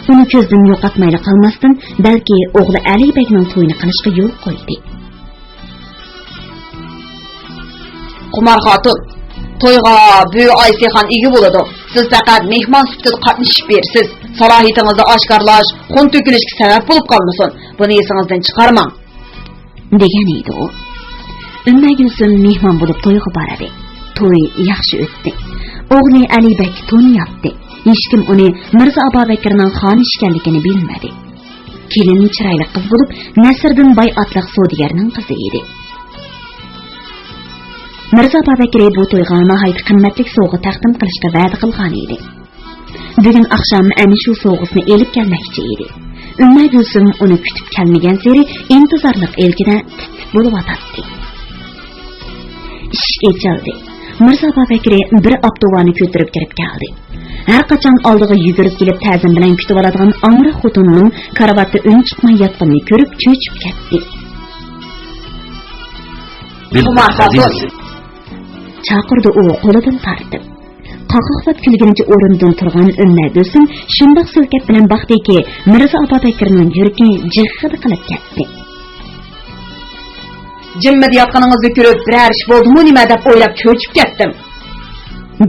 ئۇنى كۆزدىن يوقاتمايلا قالماستىن، بەلكى ئوغلى ئەلى بەگنىڭ تويىنى قىلىشقا يول قويدى. خۇمار خاتۇن، تويغا بۈۋى ئايسىخان ئىگە بولىدۇ. سىز پەقەت مېھمان سۈپىتىدە قاتنىشىپ بېرىسىز. سالاھىيىتىڭىزنى ئاشكارىلاش خۇن تۆكۈلۈشكە سەۋەب بولۇپ قالمىسۇن. بۇنى ئېسىڭىزدىن چىقارماڭ. دېگەن ئىدى ئۇ. ئۈممە گۈلسۈم مېھمان بولۇپ تويغا بارىدۇ. توي ياخشى ئۆتتى. ئوغلى ئەلى بەگ تونۇياتتى. ھېچكىم ئۇنى مىرزا ئابابەكرىنىڭ خانى ئىكەنلىكىنى بىلمىدى. كېلىن چىرايلىق قىز بولۇپ، نەسىردىن باي ئاتلىق سودىگەرنىڭ قىزى ئىدى. مىرزا ئابابەكرى بۇ تويغا ناھايىتى قىممەتلىك سوۋغا تەقدىم قىلىشقا ۋەدە قىلغان ئىدى. بۈگۈن ئاخشام ئەنە شۇ سوۋغىسىنى ئېلىپ كەلمەكچى ئىدى. ئۈممە گۈلسۈم ئۇنى كۈتۈپ كەلمىگەن سېرى ئىنتىزارلىق ئىلكىدە تىت-تىت بولۇۋاتاتتى. ئىشىك ئېچىلدى. مىرزا ئابابەكرى بىر ئاپتوۋانى كۆتۈرۈپ كىرىپ كەلدى. ھەر قاچان ئالدىغا يۈگۈرۈپ كېلىپ تەزىم بىلەن كۈتۈۋالىدىغان ئامراق خوتۇنىنىڭ كارىۋاتتا ئۈن چىقماي ياتقىنىنى كۆرۈپ چۆچۈپ كەتتى. خۇمار خاتۇن. چاقىردى ئۇ قولىدىن تارتىپ. قاقاقلاپ كۈلگىنىچە ئورنىدىن تۇرغان ئۈممە گۈلسۈم شۇنداق سىلكەپ بىلەن باقتىكى، مىرزا ئابابەكرىنىڭ يۈرىكى جىغغىدە قىلىپ كەتتى. جىممىدە ياتقىنىڭىزنى كۆرۈپ، بىرەر ئىش بولدىمۇ نېمە دەپ ئويلاپ چۆچۈپ كەتتىم،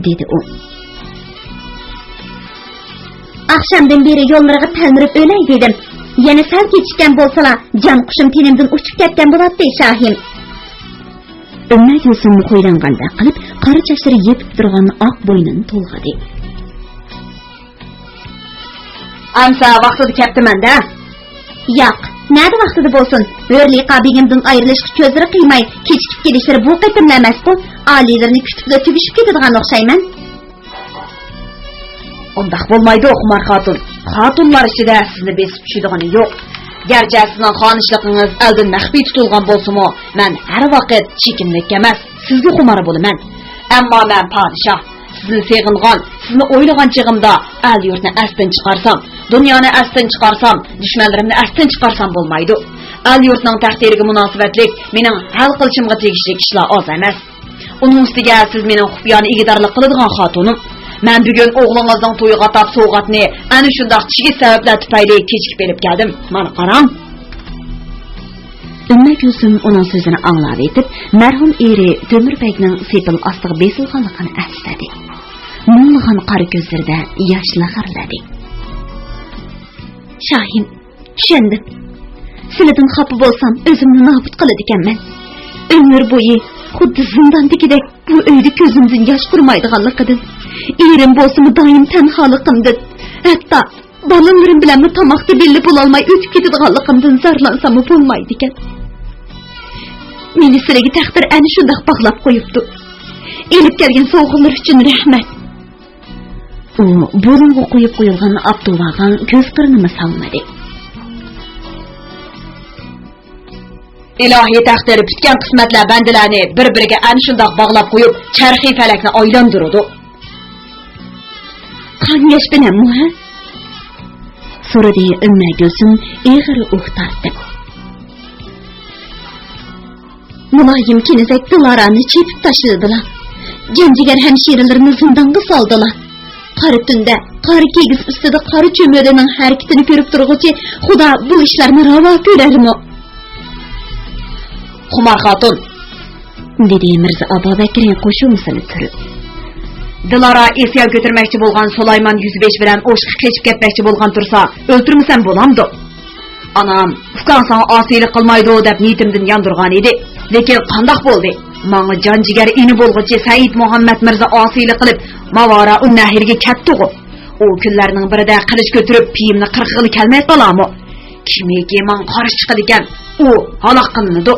دېدى ئۇ. ئاخشامدىن بېرى يوللىرىغا تەلمۈرۈپ ئۆلەي دېدىم. يەنە سەل كېچىككەن بولسىلا، جان قۇشۇم تېنىمدىن ئۇچۇپ كەتكەن بولاتتى، شاھىم. ئۈممە گۈلسۈم خۇيلانغاندەك قىلىپ، قارا چاچلىرى يېپىپ تۇرغان ئاق بوينىنى تولغىدى. ئەمسە ۋاقتىدا كەپتىمەن-دە. ياق، نەدە ۋاقتىدا بولسۇن، ھۆرلىقا بېگىمدىن ئايرىلىشقا كۆزلىرى قىيماي، كېچىكىپ كېلىشلىرى بۇ قېتىملا ئەمەسقۇ، ئالىيلىرىنى كۈتۈپلا تۈگىشىپ كېتىدىغان ئوخشايمەن. ئۇنداق بولمايدۇ، خۇمار خاتۇن. خاتۇنلار ئىچىدە سىزنى بېسىپ چۈشىدىغىنى يوق. گەرچە سىزنىڭ خانىشلىقىڭىز ئەلدىن مەخپىي تۇتۇلغان بولسىمۇ، مەن ھەر ۋاقىت چېكىملىك ئەمەس، سىزگە خۇمار بولىمەن. ئەمما مەن پادىشاھ، سىزنى سېغىنغان، سىزنى ئويلىغان چېغىمدا ئەل-يۇرتنى ئەستىن چىقارسام، دۇنيانى ئەستىن چىقارسام، دۈشمەنلىرىمنى ئەستىن چىقارسام بولمايدۇ. ئەل-يۇرتنىڭ تەقدىرىگە مۇناسىۋەتلىك مېنىڭ ھەل قىلىشىمغا تېگىشلىك ئىشلار ئاز ئەمەس. ئۇنىڭ ئۈستىگە سىز مېنىڭ خۇپىيانە ئىگىدارلىق قىلىدىغان خاتۇنۇم. مەن بۈگۈن ئوغلىڭىزنىڭ تويىغا ئاتاپ سوۋغاتنى ئەنە شۇنداق چىگىت سەۋەبلەر تۈپەيلى كېچىكىپ ئېلىپ كەلدىم. مانا قاراڭ. ئۈممە گۈلسۈم ئۇنىڭ سۆزىنى ئاڭلاۋېتىپ، مەرھۇم ئېرى تۆمۈر بەگنىڭ سېپىل ئاستىغا بېسىلغانلىقىنى ئەسلىدى. مۇڭلىغان قارا كۆزلىرىدە ياش لىغىرلىدى. شاھىم، چۈشەندىم. سىلىدىن خاپا بولسام، ئۆزۈمنى نابۇت قىلىدىكەنمەن. ئۆمۈر بويى خۇددى زىنداندىكىدەك بۇ ئۆيدە كۆزۈمدىن ياش قۇرۇمايدىغانلىقىدىن، ئېرىم بولسىمۇ دائىم تەنھالىقىمدىن، ھەتتا بالىلىرىم بىلەنمۇ تاماقتا بىللە بولالماي ئۆتۈپ كېتىدىغانلىقىمدىن زارلانساممۇ بولمايدىكەن. مېنى سىلىگە تەقدىر ئەنە شۇنداق باغلاپ قويۇپتۇ. ئېلىپ كەلگەن سوۋغىلىرى ئۈچۈن رەھمەت. ئۇ بۇرۇنغا قويۇپ قويۇلغان ئاپتوۋاغا كۆز قىرىنىمۇ سالمىدى. ئىلاھىي تەقدىر پۈتكەن قىسمەتلەر بەندىلەرنى بىر-بىرىگە ئەنە شۇنداق باغلاپ قويۇپ، چەرخى پەلەكنى ئايلاندۇرىدۇ. قان ياش بىلەنمۇ، ھە؟ سورىدى ئۈممە گۈلسۈم ئېغىر ئۇھ تارتىپ. مۇلايىم كېنىزەك دىلارانى چېپىپ تاشلىدىلا. جان-جىگەر ھەمشىرىلىرىنى زىندانغا سالدىلا. قارا تۈندە، قارا كىگىز ئۈستىدە قارا چۆمۈرىنىڭ ھەرىكىتىنى كۆرۈپ تۇرغۇچى خۇدا بۇ ئىشلارنى راۋا كۆرەرمۇ؟ خۇمار خاتۇن، دېدى مىرزا ئابابەكرى قوشۇمىسىنى تۈرۈپ. دىلارا ئىسيان كۆتۈرمەكچى بولغان سۇلايمان يۈزبېشى بىلەن ئۇرۇشقا قېچىپ كەتمەكچى بولغان تۇرسا، ئۆلتۈرمىسەم بولامدۇ؟ ئانام، ئۇكاڭ ساڭا ئاسىيلىق قىلمايدۇ دەپ نىيىتىمدىن ياندۇرغان ئىدى. لېكىن قانداق بولدى؟ ماڭا جان-جىگەر ئىنى بولغۇچى سەئىد مۇھەممەد مىرزا ئاسىيلىق قىلىپ، ماۋارا ئۇننەھرگە كەتتىغۇ. ئۇ كۈنلەرنىڭ بىرىدە قىلىچ كۆتۈرۈپ، پىيىمنى قىرغىلى كەلمەي قالامۇ؟ كىمكى ماڭا قارشى چىقىدىكەن، ئۇ ھالاك قىلىنىدۇ.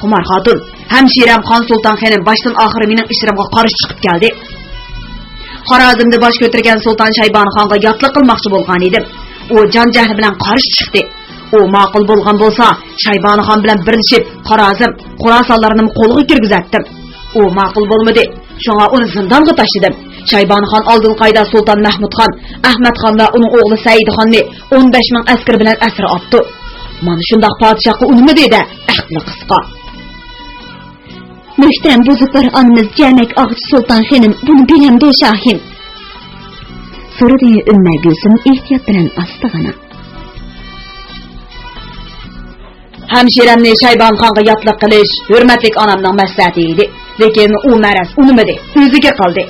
خۇمار خاتۇن، ھەمشىرەم خان سۇلتان خېنىم باشتىن ئاخىر مېنىڭ ئىشلىرىمغا قارشى چىقىپ كەلدى. خارازمدا باش كۆتۈرگەن سۇلتان شايبانى خانغا ياتلىق قىلماقچى بولغان ئىدىم. ئۇ جان-جەھلى بىلەن قارشى چىقتى. ئۇ ماقۇل بولغان بولسا، شايبانى خان بىلەن بىرلىشىپ، خارازم، خوراسانلارنىمۇ قولغا كىرگۈزەتتىم. ئۇ ماقۇل بولمىدى. شۇڭا ئۇنى زىندانغا تاشلىدىم. شايبانى خان ئالدىنقى ئايدا سۇلتان مەھمۇد خان، ئەھمەد خان ۋە ئۇنىڭ ئوغلى سەئىد خاننى ئون بەش مىڭ ئەسكىرى بىلەن ئەسىر ئاپتۇ. مانا شۇنداق پادىشاھقا ئۇنىمىدى-دە، ئەقلى قىسقا. مۆھتەرەم بۇزرۇكۋار ئانىمىز جەمەك ئاغىچى سۇلتان خېنىم بۇنى بىلەمدۇ، شاھىم؟ سورىدى ئۈممە گۈلسۈم ئېھتىيات بىلەن ئاستىغىنا. ھەمشىرەمنى شايبان خانغا ياتلىق قىلىش ھۆرمەتلىك ئانامنىڭ مەسلىھەتى ئىدى. لېكىن ئۇ مەرەز ئۇنىمىدى، ئۆزىگە قالدى.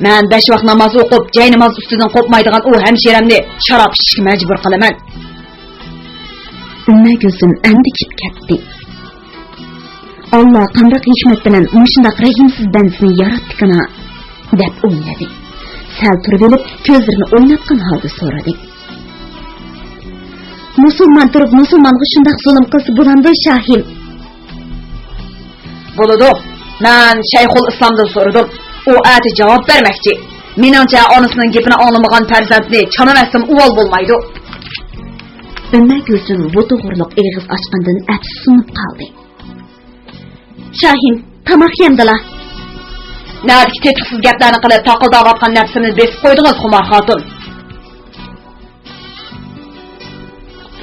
مەن بەش ۋاق ناماز ئوقۇپ، جايناماز ئۈستىدىن قوپمايدىغان ئۇ ھەمشىرەمنى شاراب ئىچىشكە مەجبۇر قىلىمەن. ئۈممە گۈلسۈم ئەندىكىپ كەتتى. ئاللا قانداق ھېكمەت بىلەن مۇشۇنداق رەھىمسىز بەندىسىنى ياراتتىكىنا، دەپ ئويلىدى. سەل تۇرۇۋېلىپ، كۆزلىرىنى ئويناتقان ھالدا سورىدى. مۇسۇلمان تۇرۇپ مۇسۇلمانغا شۇنداق زۇلۇم قىلسا بولامدۇ، شاھىم؟ بولىدۇ. مەن شەيخۇل ئىسلامدىن سورىدىم. ئۇ ئەتە جاۋاب بەرمەكچى. مېنىڭچە، ئانىسىنىڭ گېپىنى ئاڭلىمىغان پەرزەنتنى چانىۋەتسىمۇ ئۇۋال بولمايدۇ. ئۈممە گۈلسۈم بۇ توغرۇلۇق ئېغىز ئاچقاندىن ئەپسۇسلىنىپ قالدى. شاھىم، تاماق يەمدىلا. نەدىكى تېتىقسىز گەپلەرنى قىلىپ، تاقىلداۋاتقان نەپسىمنى بېسىپ قويدىڭىز، خۇمار خاتۇن.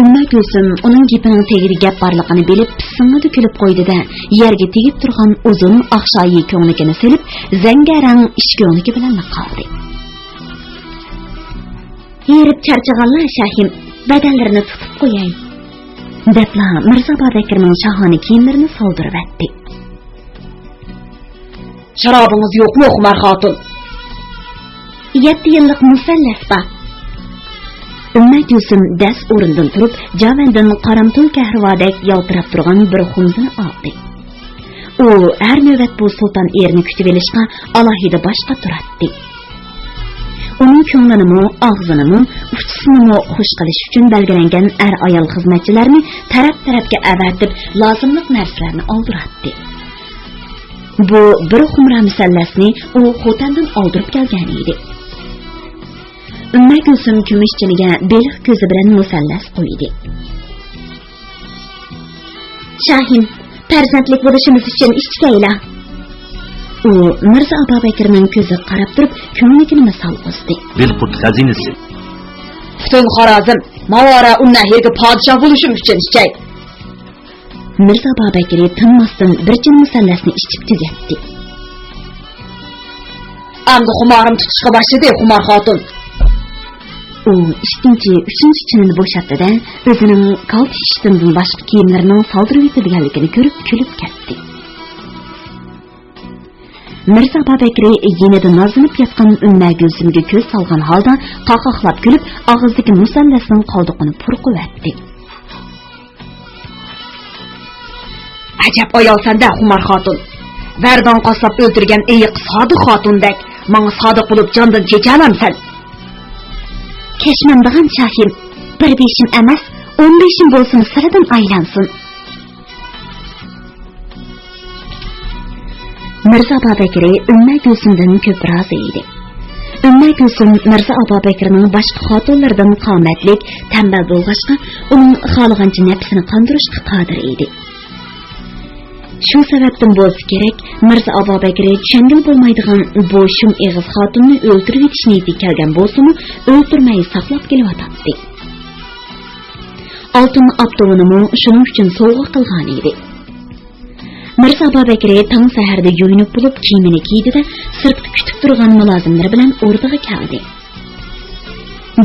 ئۈممە گۈلسۈم ئۇنىڭ گېپىنىڭ تېگىدە گەپ بارلىقىنى بىلىپ، پىسسىڭىدە كۈلۈپ قويدى-دە، يەرگە تېگىپ تۇرغان ئۇزۇن ئاق شايى كۆڭلىكىنى سېلىپ، زەڭگەرەڭ ئىش كۆڭلىكى بىلەنلا قالدى. ھېرىپ چارچىغانلار شاھىم، بەدەنلىرىنى تۇتۇپ قوياي، دەپلا مىرزا بابەكرىنىڭ شاھانە كىيىملىرىنى سالدۇرۇۋەتتى. شارابىڭىز يوقمۇ، خۇمار خاتۇن؟ يەتتە يىللىق مۇسەللەس بار. ئۈممە گۈلسۈم دەس ئورنىدىن تۇرۇپ، جاۋەندىن قارامتۇل كەھرىۋادەك يالتىراپ تۇرغان بىر خۇمزىنى ئالدى. ئۇ ھەر نۆۋەت بۇ سۇلتان ئېرىنى كۈتۈۋېلىشقا ئالاھىدە باشقا تۇراتتى. ئۇنىڭ كۆڭلىنىمۇ، ئاغزىنىمۇ، ئۇچىسىنىمۇ خۇش قىلىش ئۈچۈن بەلگىلەنگەن ئەر-ئايال خىزمەتچىلەرنى تەرەپ-تەرەپكە ئەۋەتىپ، لازىملىق نەرسىلەرنى ئالدۇراتتى. بۇ بىر خۇمرا مۇسەللەسنى ئۇ خوتەندىن ئالدۇرۇپ كەلگەن ئىدى. ئۈممە گۈلسۈم كۈمۈش چىنىگە بېلىق كۆزى بىلەن مۇسەللەس قويدى. شاھىم، پەرزەنتلىك بولۇشىمىز ئۈچۈن ئىچكەيلا. ئۇ مىرزا ئابابەكرىنىڭ كۆزىگە قاراپ تۇرۇپ، كۆڭلىكىنىمۇ سالغۇزدى. بىلقۇرت خەزىنىسى. پۈتۈن خارازم، ماۋارا ئۇننەھرگە پادىشاھ بولۇشۇم ئۈچۈن ئىچەي. مىرزا ئابابەكرى تىنماستىن بىر چىن مۇسەللەسنى ئىچىپ تۈگەتتى. ئەمدى خۇمارىم تۇتۇشقا باشلىدى، خۇمار خاتۇن. ئۇ ئىككىنچى، ئۈچىنچى چىنىنى بوشاتتى-دە، ئۆزىنىڭ كالتە شىشتىندىن باشقا كىيىملىرىنىڭ سالدۇرۇۋېتىلگەنلىكىنى كۆرۈپ كۈلۈپ كەتتى. مىرزا بابەكرى يېنىدا نازلىنىپ ياتقان ئۈممە گۈلسۈمگە كۆز سالغان ھالدا قاقاقلاپ كۈلۈپ، ئاغزىدىكى مۇسەللەسنىڭ قالدۇقىنى پۇرقۇۋەتتى. ئەجەب ئايالسەن-دە، خۇمار خاتۇن. ۋەردان قاسساپ ئۆلتۈرگەن ئېيىق سادىق خاتۇندەك، ماڭا سادىق بولۇپ جاندىن كېچەلەمسەن؟ كەچمەمدىغان شاھىم، بىر بېشىم ئەمەس، ئون بېشىم بولسىمۇ سىرىدىن ئايلانسۇن. مىرزا بابەكرى ئۈممە گۈلسۈمدىن كۆپ رازى ئىدى. ئۈممە گۈلسۈم مىرزا ئابابەكرىنىڭ باشقا خاتۇنلىرىدىن قامەتلىك، تەمبەل بولغاچقا، ئۇنىڭ خالىغانچە نەپسىنى قاندۇرۇشقا قادىر ئىدى. شۇ سەۋەبتىن بولسا كېرەك، مىرزا ئابابەكرى چۈشەنگىلى بولمايدىغان بۇ شۇم ئېغىز خاتۇننى ئۆلتۈرۈۋېتىش نىيىتىگە كەلگەن بولسىمۇ، ئۆلتۈرمەي ساقلاپ كېلىۋاتاتتى. ئالتۇن ئاپتوۋىنىمۇ شۇنىڭ ئۈچۈن سوۋغا قىلغانىدى. مىرزا ئابابەكرى تاڭ سەھەردە يۇيۇنۇپ بولۇپ، كىيىمىنى كىيدى-دە، سىرتقا كۈتۈپ تۇرغان مۇلازىملىرى بىلەن ئوردىغا كەلدى.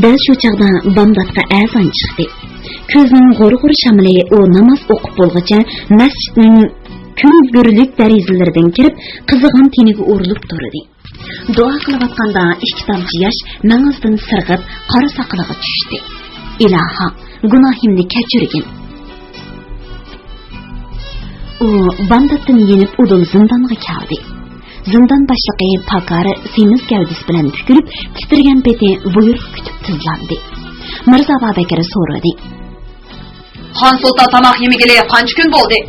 دەل شۇ چاغدا بامداتقا ئەزان چىقتى. كۈزنىڭ غۇر-غۇر شامىلى ئۇ ناماز ئوقۇپ بولغۇچە مەسچىتنىڭ كۈلگۈرلۈك دېرىزىلىرىدىن كىرىپ، قىزىغان تېنىگە ئۇرۇلۇپ تۇردى. دۇئا قىلىۋاتقاندا ئىككى تامچە ياش مېڭىسىدىن سىرغىپ، قارا ساقىلىغا چۈشتى. ئىلاھا، گۇناھىمنى كەچۈرگىن. ئۇ بامداتتىن يېنىپ ئۇدۇل زىندانغا كەلدى. زىندان باشلىقى پاكار سېمىز گەۋدىسى بىلەن پۈكۈلۈپ، تىترىگەن پېتى بۇيرۇق كۈتۈپ تىزلاندى. مىرزا ئابابەكرى سورىدى. خان سۇلتان تاماق يېمىگىلى قانچە كۈن بولدى؟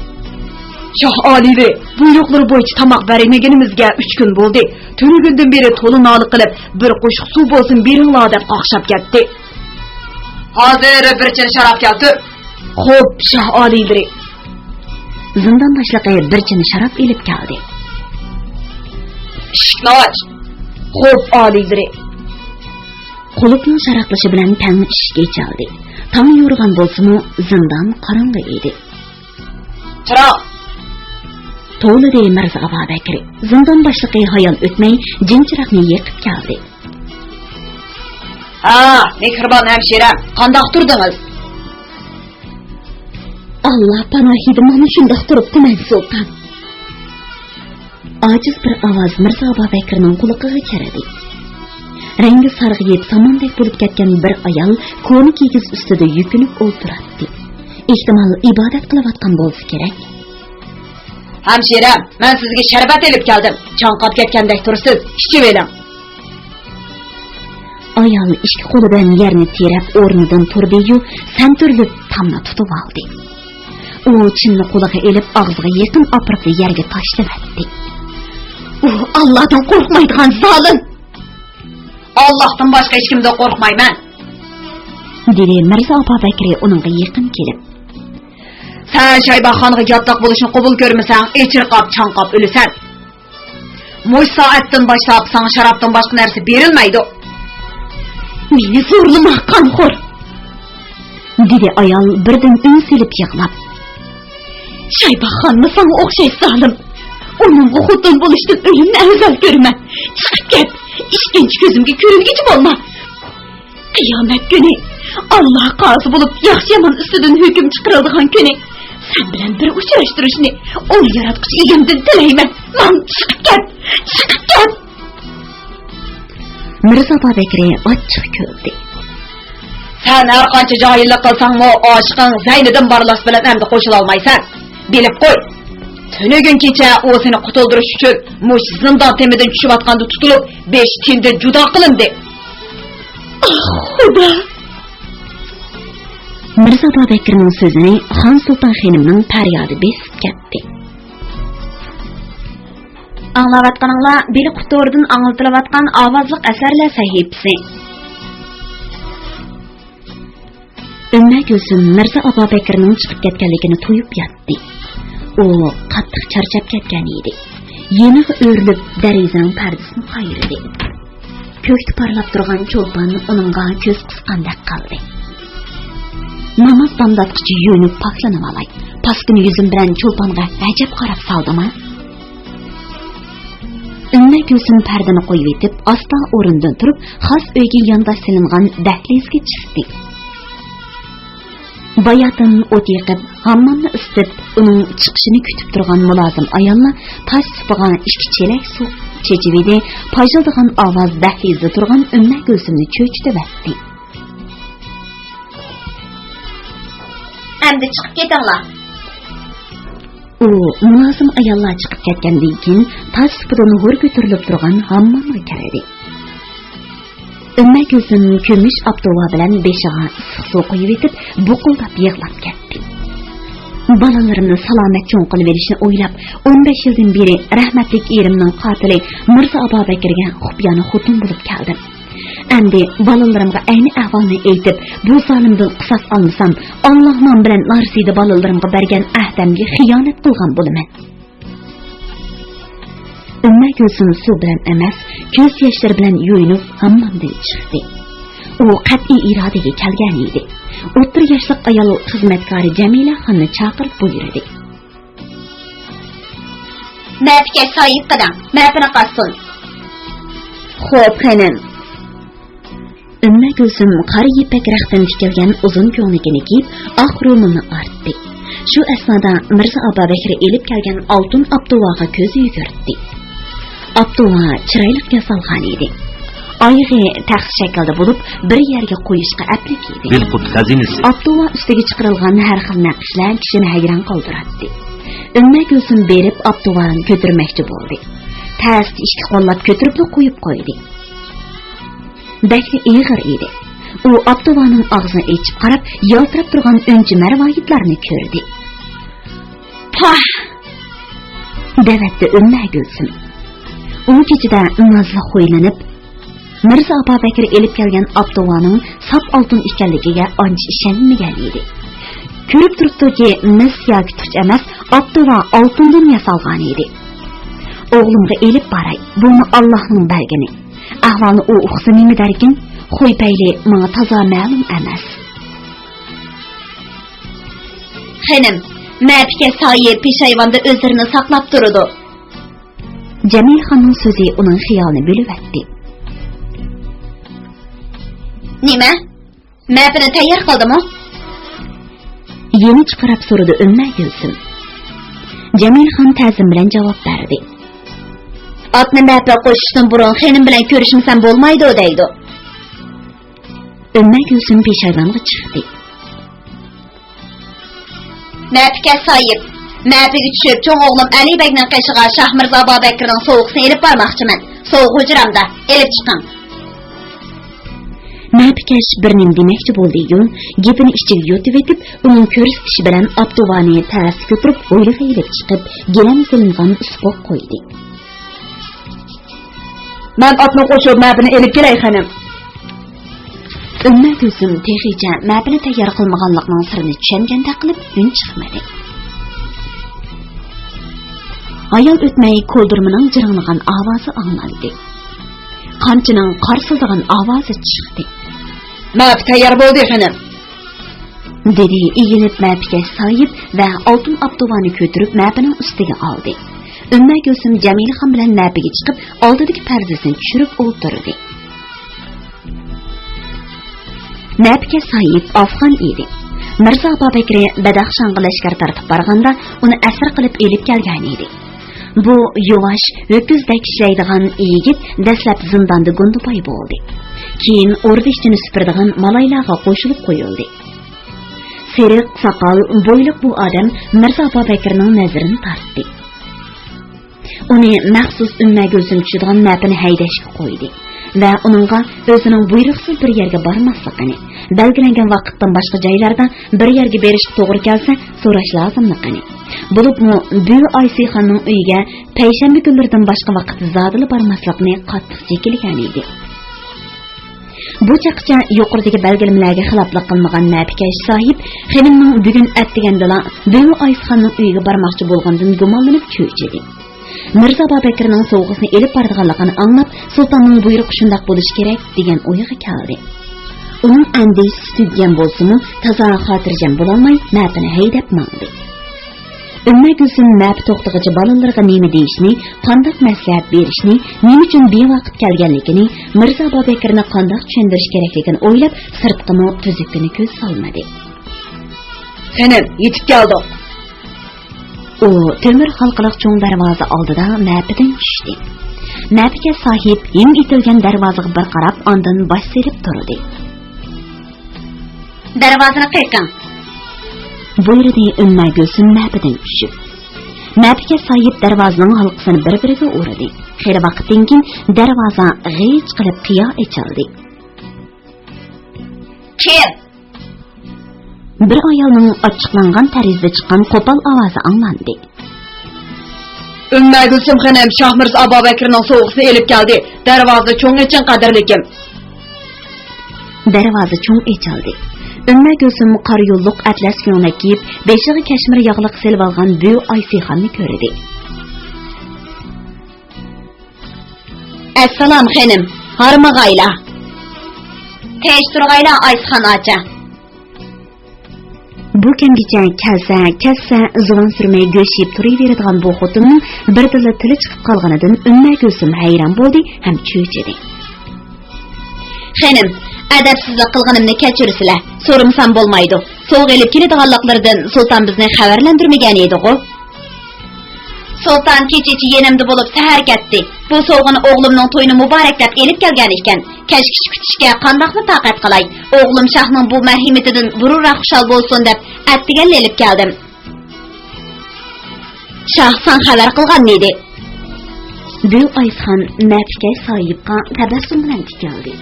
شاھ ئالىيلىرى، بۇيرۇقلىرى بويىچە تاماق بەرمىگىنىمىزگە ئۈچ كۈن بولدى. تۈنۈگۈندىن بېرى تولا نالە قىلىپ، بىر قوشۇق سۇ بولسۇن بېرىڭلار دەپ قاقشاپ كەتتى. ھازىر بىر چىنە شاراب كەلتۈر. خوپ، شاھ ئالىيلىرى. زىندان باشلىقى بىر چىنە شاراب ئېلىپ كەلدى. ئىشىكنى ئاچ. خوپ، ئالىيلىرى. قۇلۇپنىڭ شاراقلىشى بىلەن تەڭ ئىشىك ئېچىلدى. تاڭ يورۇغان بولسىمۇ، زىندان قاراڭغۇ ئىدى. چىراغ! توۋلىدى مىرزا ئابابەكرى. زىندان باشلىقى ھايال ئۆتمەي جىن چىراغنى يېقىپ كەلدى. ھا، مېھرىبان ھەمشىرەم، قانداق تۇردىڭىز؟ ئاللا پاناھىدا، مانا شۇنداق تۇرۇپتىمەن، سۇلتان. ئاجىز بىر ئاۋاز مىرزا ئابابەكرىنىڭ قۇلىقىغا كىردى. رەڭگى سارغىيىپ، ساماندەك بولۇپ كەتكەن بىر ئايال كونا كىگىز ئۈستىدە يۈكۈنۈپ ئولتۇراتتى. ئېھتىمال، ئىبادەت قىلىۋاتقان بولسا كېرەك. ھەمشىرەم، مەن سىزگە شەربەت ئېلىپ كەلدىم. چاڭقاپ كەتكەندەك تۇرىسىز، ئىچىۋېلىڭ. ئايال ئىككى قولى بىلەن يەرنى تىرەپ ئورنىدىن تۇردى-يۇ، سەنتۈرلۈپ تامنى تۇتۇۋالدى. ئۇ چىنىنى قولىغا ئېلىپ، ئاغزىغا يېقىن ئاپىرىپلا يەرگە تاشلىۋەتتى. ئۇ ئاللادىن قورقمايدىغان زالىم! ئاللاھتىن باشقا ھېچكىمدىن قورقمايمەن، دېدى مىرزا ئابابەكرى ئۇنىڭغا يېقىن كېلىپ. سەن شايباخانغا ياتلىق بولۇشنى قوبۇل كۆرمىسەڭ، ئېچىرقاپ، چاڭقاپ ئۆلىسەن. مۇشۇ سائەتتىن باشلاپ ساڭا شارابتىن باشقا نەرسە بېرىلمەيدۇ. مېنى زورلىما، قانخور! دېدى ئايال بىردىن ئۈن سېلىپ يىغلاپ. شايباخانمۇ ساڭا ئوخشاش زالىم. ئۇنىڭغا خوتۇن بولۇشتىن ئۆلۈمنى ئەۋزەل كۆرىمەن. چىقىپ كەت! ئىشكەنچە كۆزۈمگە كۆرۈنگۈچى بولما! قىيامەت كۈنى، ئاللا قازى بولۇپ، ياخشى-يامان ئۈستىدىن ھۆكۈم چىقىرىلىدىغان كۈنى، سەن بىلەن بىر ئۇچراشتۇرۇشنى ئۇلۇ ياراتقۇچى ئىگەمدىن تىلەيمەن. مان، چىقىپ كەت! چىقىپ كەت! مىرزا ئابابەكرى ئاچچىق كۈلدى. سەن ھەرقانچە جاھىللىق قىلساڭمۇ، ئاشىقىڭ زەينىدىن بارلاس بىلەن ئەمدى قوشۇلالمايسەن. بىلىپ قوي، تۈنۈگۈن كېچە ئۇ سېنى قۇتۇلدۇرۇش ئۈچۈن مۇشۇ زىندان تېمىدىن چۈشۈۋاتقاندا تۇتۇلۇپ، بېشى تېنىدىن جۇدا قىلىندى. ئاھ، خۇدا! مىرزا ئابابەكرىنىڭ سۆزىنى خان سۇلتان خېنىمنىڭ پەريادى بېسىپ كەتتى. ئاڭلاۋاتقىنىڭلار بىلقۇت تورىدىن ئاڭلىتىلىۋاتقان ئاۋازلىق ئەسەرلەر سەھىپىسى. ئۈممە گۈلسۈم مىرزا ئابابەكرىنىڭ چىقىپ كەتكەنلىكىنى تۇيۇپ ياتتى. ئۇ قاتتىق چارچاپ كەتكەن ئىدى. يېنىغا ئۆرۈلۈپ، دېرىزىنىڭ پەردىسىنى قايرىدى. كۆكتە پارلاپ تۇرغان چولپان ئۇنىڭغا كۆز قىسقاندەك قىلدى. ناماز بامداتقىچە يۇيۇنۇپ پاكلىنىۋالاي. پاس كۈنى يۈزۈم بىلەن چولپانغا ئەجەب قاراپ سالدىما؟ ئۈممە گۈلسۈم پەردىنى قويۇۋېتىپ، ئاستا ئورنىدىن تۇرۇپ، خاس ئۆيگە يانداش سېلىنغان دەھلىزگە چىقتى. باياتىن ئوت يېقىپ، ھاممامنى ئىسسىتىپ، ئۇنىڭ چىقىشىنى كۈتۈپ تۇرغان مۇلازىم ئاياللار تاش سۇپىغا ئىككى چېلەك سۇ چېچىۋىدى، پاژىلدىغان ئاۋاز دەھلىزدە تۇرغان ئۈممە گۈلسۈمنى چۆچۈتۈۋەتتى. ئەمدى چىقىپ كېتىڭلار. ئۇ مۇلازىم ئاياللار چىقىپ كەتكەندىن كېيىن، تاش سۇپىدىن ھور كۆتۈرۈلۈپ تۇرغان ھاممامغا كىردى. ئۈممە گۈلسۈم كۈمۈش ئاپتوۋا بىلەن بېشىغا ئىسسىق سۇ قۇيۇۋېتىپ، بۇقۇلداپ يىغلاپ كەتتى. بالىلىرىمنى سالامەت چوڭ قىلىۋېلىشنى ئويلاپ، ئون بەش يىلدىن بېرى رەھمەتلىك ئېرىمنىڭ قاتىلى مىرزا ئابابەكرىگە خۇپىيانە خوتۇن بولۇپ كەلدىم. ئەمدى بالىلىرىمغا ئەينى ئەھۋالنى ئېيتىپ، بۇ زالىمدىن قىساس ئالمىسام، ئاللا نامى بىلەن نارسىدە بالىلىرىمغا بەرگەن ئەھدەمگە خىيانەت قىلغان بولىمەن. ئۈممە گۈلسۈم سۇ بىلەن ئەمەس، كۆز ياشلىرى بىلەن يۇيۇنۇپ، ھاممامدىن چىقتى. ئۇ قەتئىي ئىرادىگە كەلگەن ئىدى. ئوتتۇرا ياشلىق ئايال خىزمەتكارى جەمىلە خاننى چاقىرىپ بۇيرۇدى. مەپىكەش ساھىبقا دەڭ، مەپىنى قاتسۇن. خوپ، خېنىم. ئۈممە گۈلسۈم قارا يىپەك رەختتىن تىكىلگەن ئۇزۇن كۆڭلىكىنى كىيىپ، ئاق رومىلىنى ئارتتى. شۇ ئەسنادا مىرزا ئابابەكرى ئېلىپ كەلگەن ئالتۇن ئاپتۇۋاغا كۆز يۈگۈرتتى. ئاپتۇۋا چىرايلىق ياسالغان ئىدى. ئايىغى تەخسە شەكىلدە بولۇپ، بىر يەرگە قويۇشقا ئەپلىك ئىدى. بىلقۇت خەزىنىسى. ئاپتۇۋا ئۈستىگە چىقىرىلغان ھەر خىل نەقىشلەر كىشىنى ھەيران قالدۇراتتى. ئۈممە گۈلسۈم بېرىپ ئاپتۇۋانى كۆتۈرمەكچى بولدى. تەستە ئىككى قوللاپ كۆتۈرۈپلا قويۇپ قويدى. بەكلا ئېغىر ئىدى. ئۇ ئاپتۇۋانىڭ ئاغزىنى ئېچىپ قاراپ، يالتىراپ تۇرغان ئۈنچە مەرۋايىتلارنى كۆردى. پاھ! دەۋەتتى ئۈممە گۈلسۈم. ئۇ كېچىدە نازلىق خۇيلىنىپ، مىرزا ئابابەكرى ئېلىپ كەلگەن ئاپتۇۋانىڭ ساپ ئالتۇن ئىكەنلىكىگە ئانچە ئىشەنمىگەن ئىدى. كۆرۈپ تۇرۇپتۇكى، مىس ياكى تۇچ ئەمەس، ئاپتۇۋا ئالتۇندىن ياسالغان ئىدى. ئوغلۇمغا ئېلىپ باراي، بۇمۇ ئاللاھنىڭ بەرگىنى. ئەھۋالنى ئۇ ئۇقسا نېمە دەركىن؟ خۇي پەيلى ماڭا تازا مەلۇم ئەمەس. خېنىم، مەپىكەش ساھىب پېشايۋاندا ئۆزلىرىنى ساقلاپ تۇرىدۇ. جەمىلىخاننىڭ سۆزى ئۇنىڭ خىيالىنى بۆلۈۋەتتى. نېمە؟ مەپىنى تەييار قىلدىمۇ؟ يېنىچە قاراپ سورىدى ئۈممە گۈلسۈم. جەمىلىخان تەزىم بىلەن جاۋاب بەردى. ئاتنى مەپىگە قوشۇشتىن بۇرۇن خېنىم بىلەن كۆرۈشمىسەم بولمايدۇ دەيدۇ. ئۈممە گۈلسۈم پېشايۋانغا چىقتى. مەپىكەش ساھىب، مەپىگە چۈشۈپ، چوڭ ئوغلۇم ئەلى بەگنىڭ قېشىغا شاھ مىرزا ئابابەكرىنىڭ سوۋغىسىنى ئېلىپ بارماقچىمەن. سوۋغا ھۇجرامدا، ئېلىپ چىقىڭ. مەپىكەش بىر نېمە دېمەكچى بولدى-يۇ، گېپىنى ئىچىگە يۇتۇۋېتىپ، ئۇنىڭ كۆرسىتىشى بىلەن ئاپتۇۋانى تەستە كۆتۈرۈپ، ھويلىغا ئېلىپ چىقىپ، گىلەم سېلىنغان ئۈستقا قويدى. مەن ئاتنى قوشۇپ، مەپىنى ئېلىپ كېلەي، خېنىم. ئۈممە گۈلسۈم تېخىچە مەپىنى تەييار قىلمىغانلىقىنىڭ سىرىنى چۈشەنگەندەك قىلىپ ئۈن چىقمىدى. ھايال ئۆتمەي كولدۇرمىنىڭ جىرىڭلىغان ئاۋازى ئاڭلاندى. قامچىنىڭ قارسىلدىغان ئاۋازى چىقتى. مەپە تەييار بولدى، خېنىم. دېدى ئېگىلىپ مەپىكەش ساھىب ۋە ئالتۇن ئاپتۇۋانى كۆتۈرۈپ مەپىنىڭ ئۈستىگە ئالدى. ئۈممە گۈلسۈم جەمىلىخان بىلەن مەپىگە چىقىپ، ئالدىدىكى پەردىسىنى چۈشۈرۈپ ئولتۇردى. مەپىكەش ساھىب ئافغان ئىدى. مىرزا ئابابەكرى بەدەخشانغا لەشكەر تارتىپ بارغاندا، ئۇنى ئەسىر قىلىپ ئېلىپ كەلگەن ئىدى. بۇ يۇۋاش، ھۆكۈزدەك ئىشلەيدىغان يىگىت دەسلەپ زىنداندا گۇندىباي بولدى. كېيىن ئوردا ئىچىنى سۈپۈرىدىغان مالايلارغا قوشۇلۇپ قويۇلدى. سېرىق ساقال، بويلۇق بۇ ئادەم مىرزا ئابابەكرىنىڭ نەزىرىنى تارتتى. ئۇنى مەخسۇس ئۈممە گۈلسۈم چۈشىدىغان مەپىنى ھەيدەشكە قويدى ۋە ئۇنىڭغا ئۆزىنىڭ بۇيرۇقسىز بىر يەرگە بارماسلىقىنى، بەلگىلەنگەن ۋاقىتتىن باشقا جايلاردا بىر يەرگە بېرىشقا توغرا كەلسە سوراش لازىملىقىنى، بولۇپمۇ بۈۋى ئايسىخاننىڭ ئۆيىگە پەيشەنبە كۈنلىرىدىن باشقا ۋاقىتتا زادىلا بارماسلىقىنى قاتتىق جېكىلىگەن ئىدى. بۇ چاغقىچە يۇقىرىدىكى بەلگىلىمىلەرگە خىلاپلىق قىلمىغان مەپىكەش ساھىب خېنىمنىڭ بۈگۈن ئەتىگەندىلا بۈۋى ئايسىخاننىڭ ئۆيىگە بارماقچى بولغىنىدىن گۇمانلىنىپ چۆچۈدى. مىرزا بابەكرىنىڭ سوۋغىسىنى ئېلىپ بارىدىغانلىقىنى ئاڭلاپ، سۇلتاننىڭ بۇيرۇقى شۇنداق بولۇشى كېرەك، دېگەن ئويغا كەلدى. ئۇنىڭ ئەندىشىسى تۈگىگەن بولسىمۇ، تازا خاتىرجەم بولالماي، مەپىنى ھەيدەپ ماڭدى. ئۈممە گۈلسۈم مەپە توختىغۇچە بالىلىرىغا نېمە دېيىشنى، قانداق مەسلىھەت بېرىشنى، نېمە ئۈچۈن بىۋاقىت كەلگەنلىكىنى، مىرزا بابەكرىنى قانداق چۈشەندۈرۈش كېرەكلىكىنى ئويلاپ، سىرتقىمۇ تۈزۈككىنە كۆز سالمىدى. خېنىم، يېتىپ كەلدۇق. ئۇ تۆمۈر ھالقىلىق چوڭ دەرۋازا ئالدىدا مەپىدىن چۈشتى. مەپىكەش ساھىب ھىم ئېتىلگەن دەرۋازىغا بىر قاراپ، ئاندىن باش سېلىپ تۇردى. دەرۋازىنى قېقىڭ، بۇيرۇدى ئۈممە گۈلسۈم مەپىدىن چۈشۈپ. مەپىكەش ساھىب دەرۋازىنىڭ ھالقىسىنى بىر-بىرىگە ئۇردى. خېلى ۋاقىتتىن كېيىن دەرۋازا غىچ قىلىپ قىيا ئېچىلدى. كىم؟ بىر ئايالنىڭ ئاچچىقلانغان تەرزدە چىققان قوپال ئاۋازى ئاڭلاندى. ئۈممە گۈلسۈم خېنىم شاھ مىرزا ئابابەكرىنىڭ سوۋغىسىنى ئېلىپ كەلدى. دەرۋازىنى چوڭ ئېچىڭ، قەدىرلىكىم. دەرۋازا چوڭ ئېچىلدى. ئۈممە گۈلسۈم قارا يوللۇق ئەتلەس كۆڭلەك كىيىپ، بېشىغا كەشمىر ياغلىق سېلىۋالغان بۈۋى ئايسىخاننى كۆردى. ئەسسالام خېنىم، ھارمىغايلا. تىنچ تۇرغايلا ئايسىخان ئاچا. بۇ كەمگىچە كەلسە، كەتسە، زۇۋان سۈرمەي گۆش يەپ تۇرۇۋېرىدىغان بۇ خوتۇننىڭ بىردىنلا تىلى چىقىپ قالغىنىدىن ئۈممە گۈلسۈم ھەيران بولدى ھەم چۆچۈدى. خېنىم، ئەدەپسىزلىك قىلغىنىمنى كەچۈرسىلە، سورىمىسام بولمايدۇ. سوۋغا ئېلىپ كېلىدىغانلىقلىرىدىن سۇلتان بىزنى خەۋەرلەندۈرمىگەن ئىدىغۇ؟ سۇلتان كېچىچە يېنىمدا بولۇپ سەھەر كەتتى. بۇ سوۋغىنى ئوغلۇمنىڭ تويىنى مۇبارەكلەپ ئېلىپ كەلگەن ئىكەن. كەچكىچە كۈتۈشكە قانداقمۇ تاقەت قىلاي؟ ئوغلۇم شاھنىڭ بۇ مەرھىمىتىدىن بۇرۇنراق خۇشال بولسۇن دەپ ئەتىگەنلا ئېلىپ كەلدىم. شاھ ساڭا خەۋەر قىلغانمىدى؟ بۈۋى ئايسىخان مەپىكەش ساھىبقا تەبەسسۇم بىلەن تىكىلدى.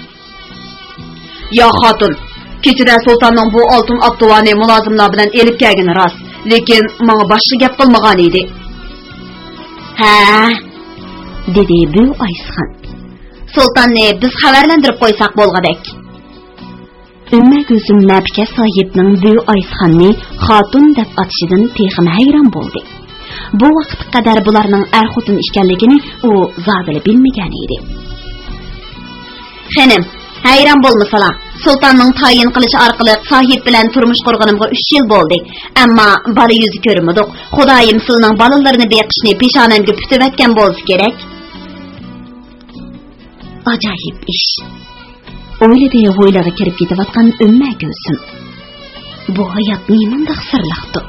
يا خاتۇن، كېچىدە سۇلتاننىڭ بۇ ئالتۇن ئاپتۇۋانى مۇلازىملار بىلەن ئېلىپ كەلگىنى راست، لېكىن ماڭا باشقا گەپ قىلمىغان ئىدى. ھە، دېدى بۈۋى ئايسىخان. سۇلتاننى بىز خەۋەرلەندۈرۈپ قويساق بولغۇدەك. ئۈممە گۈلسۈم مەپىكەش ساھىبنىڭ بۈۋى ئايسىخاننى خاتۇن دەپ ئاتىشىدىن تېخىمۇ ھەيران بولدى. بۇ ۋاقىتقا قەدەر بۇلارنىڭ ئەر-خوتۇن ئىكەنلىكىنى ئۇ زادىلا بىلمىگەن ئىدى. خېنىم، ھەيران بولمىسىلا، سۇلتاننىڭ تايىن قىلىشى ئارقىلىق ساھىب بىلەن تۇرمۇش قۇرغىنىمغا ئۈچ يىل بولدى. ئەمما بالا يۈزى كۆرمىدۇق. خۇدايىم سىلىنىڭ بالىلىرىنى بېقىشنى پېشانەمگە پۈتۈۋەتكەن بولسا كېرەك. ئاجايىپ ئىش، ئويلىدى ھويلىغا كىرىپ كېتىۋاتقان ئۈممە گۈلسۈم. بۇ ھايات نېمانداق سىرلىقتۇ؟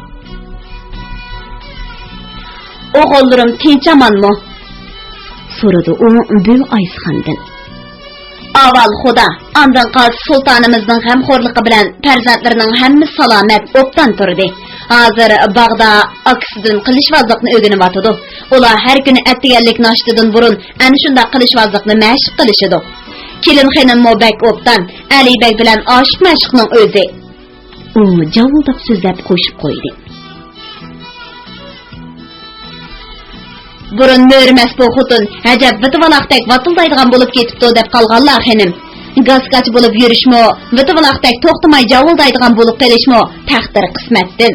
ئوغۇللىرىم تىنچ-ئامانمۇ؟ سورىدى ئۇ بۈۋى ئايسىخاندىن. ئاۋۋال خۇدا، ئاندىن قالسا سۇلتانىمىزنىڭ غەمخورلۇقى بىلەن پەرزەنتلىرىنىڭ ھەممىسى سالامەت، ئوبدان تۇردى. ھازىر باغدا ئاكىسىدىن قىلىچۋازلىقنى ئۆگىنىۋاتىدۇ. ئۇلار ھەر كۈنى ئەتىگەنلىك ناشتىدىن بۇرۇن ئەنە شۇنداق قىلىچۋازلىقنى مەشىق قىلىشىدۇ. كېلىن خېنىممۇ بەك ئوبدان، ئەلى بەگ بىلەن ئاشىق-مەشۇقنىڭ ئۆزى. ئۇ جاۋۇلداپ سۆزلەپ قوشۇپ قويدى. بۇرۇن مۆرىمەس بۇ خوتۇن، ئەجەب ۋىتىۋالاقتەك ۋاتىلدايدىغان بولۇپ كېتىپتۇ دەپ قالغانلار خېنىم. گاسكاچ بولۇپ يۈرۈشمۇ، ۋىتىۋالاقتەك توختىماي جاۋۇلدايدىغان بولۇپ قېلىشمۇ تەقدىر قىسمەتتىن.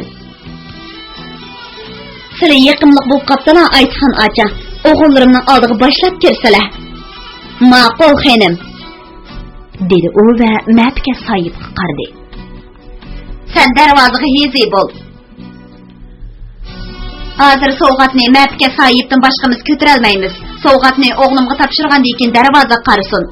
سىلى يېقىملىق بولۇپ قاپتىلا، ئايسىخان ئاچا. ئوغۇللىرىمنىڭ ئالدىغا باشلاپ كىرسىلە. ماقۇل خېنىم، دېدى ئۇ ۋە مەپىكەش ساھىبقا قارىدى. سەن دەرۋازىغا ھېزى بول. ھازىر سوۋغاتنى مەپىكەش ساھىبتىن باشقىمىز كۆتۈرەلمەيمىز. سوۋغاتنى ئوغلۇمغا تاپشۇرغاندىن كېيىن دەرۋازىغا قارىسۇن.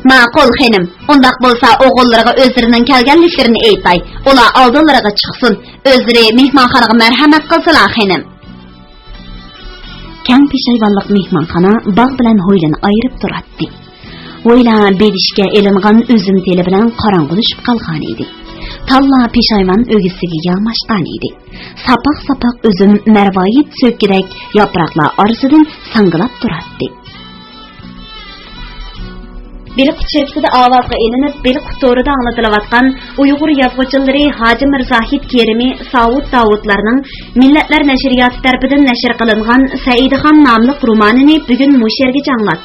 ماقۇل خېنىم، ئۇنداق بولسا ئوغۇللىرىغا ئۆزلىرىنىڭ كەلگەنلىكلىرىنى ئېيتاي. ئۇلار ئالدىلىرىغا چىقسۇن. ئۆزلىرى مېھمانخانىغا مەرھەمەت قىلسىلا خېنىم. كەڭ پېشايۋانلىق مېھمانخانا باغ بىلەن ھويلىنى ئايرىپ تۇراتتى. ھويلا بېدىشكە ئېلىنغان ئۈزۈم تېلى بىلەن قاراڭغۇلىشىپ قالغانىدى. تاللا پېشايۋان ئۆگزىسىگە ياماشقانىدى. ساپاق-ساپاق ئۈزۈم مەرۋايىت سۆككىدەك ياپراقلار ئارىسىدىن ساڭگىلاپ تۇراتتى. بېلىققۇت شىركىتىدە ئاۋازغا ئېلىنىپ، بېلىققۇت تورىدا ئاڭلىتىلىۋاتقان ئۇيغۇر يازغۇچىلىرى ھاجى مىرزاھىت كېرىمى، ساۋۇت داۋۇتلارنىڭ مىللەتلەر نەشرىياتى تەرىپىدىن نەشر قىلىنغان سەئىدىخان ناملىق رومانىنى بۈگۈن مۇشۇ يەرگىچە ئاڭلاتتۇق.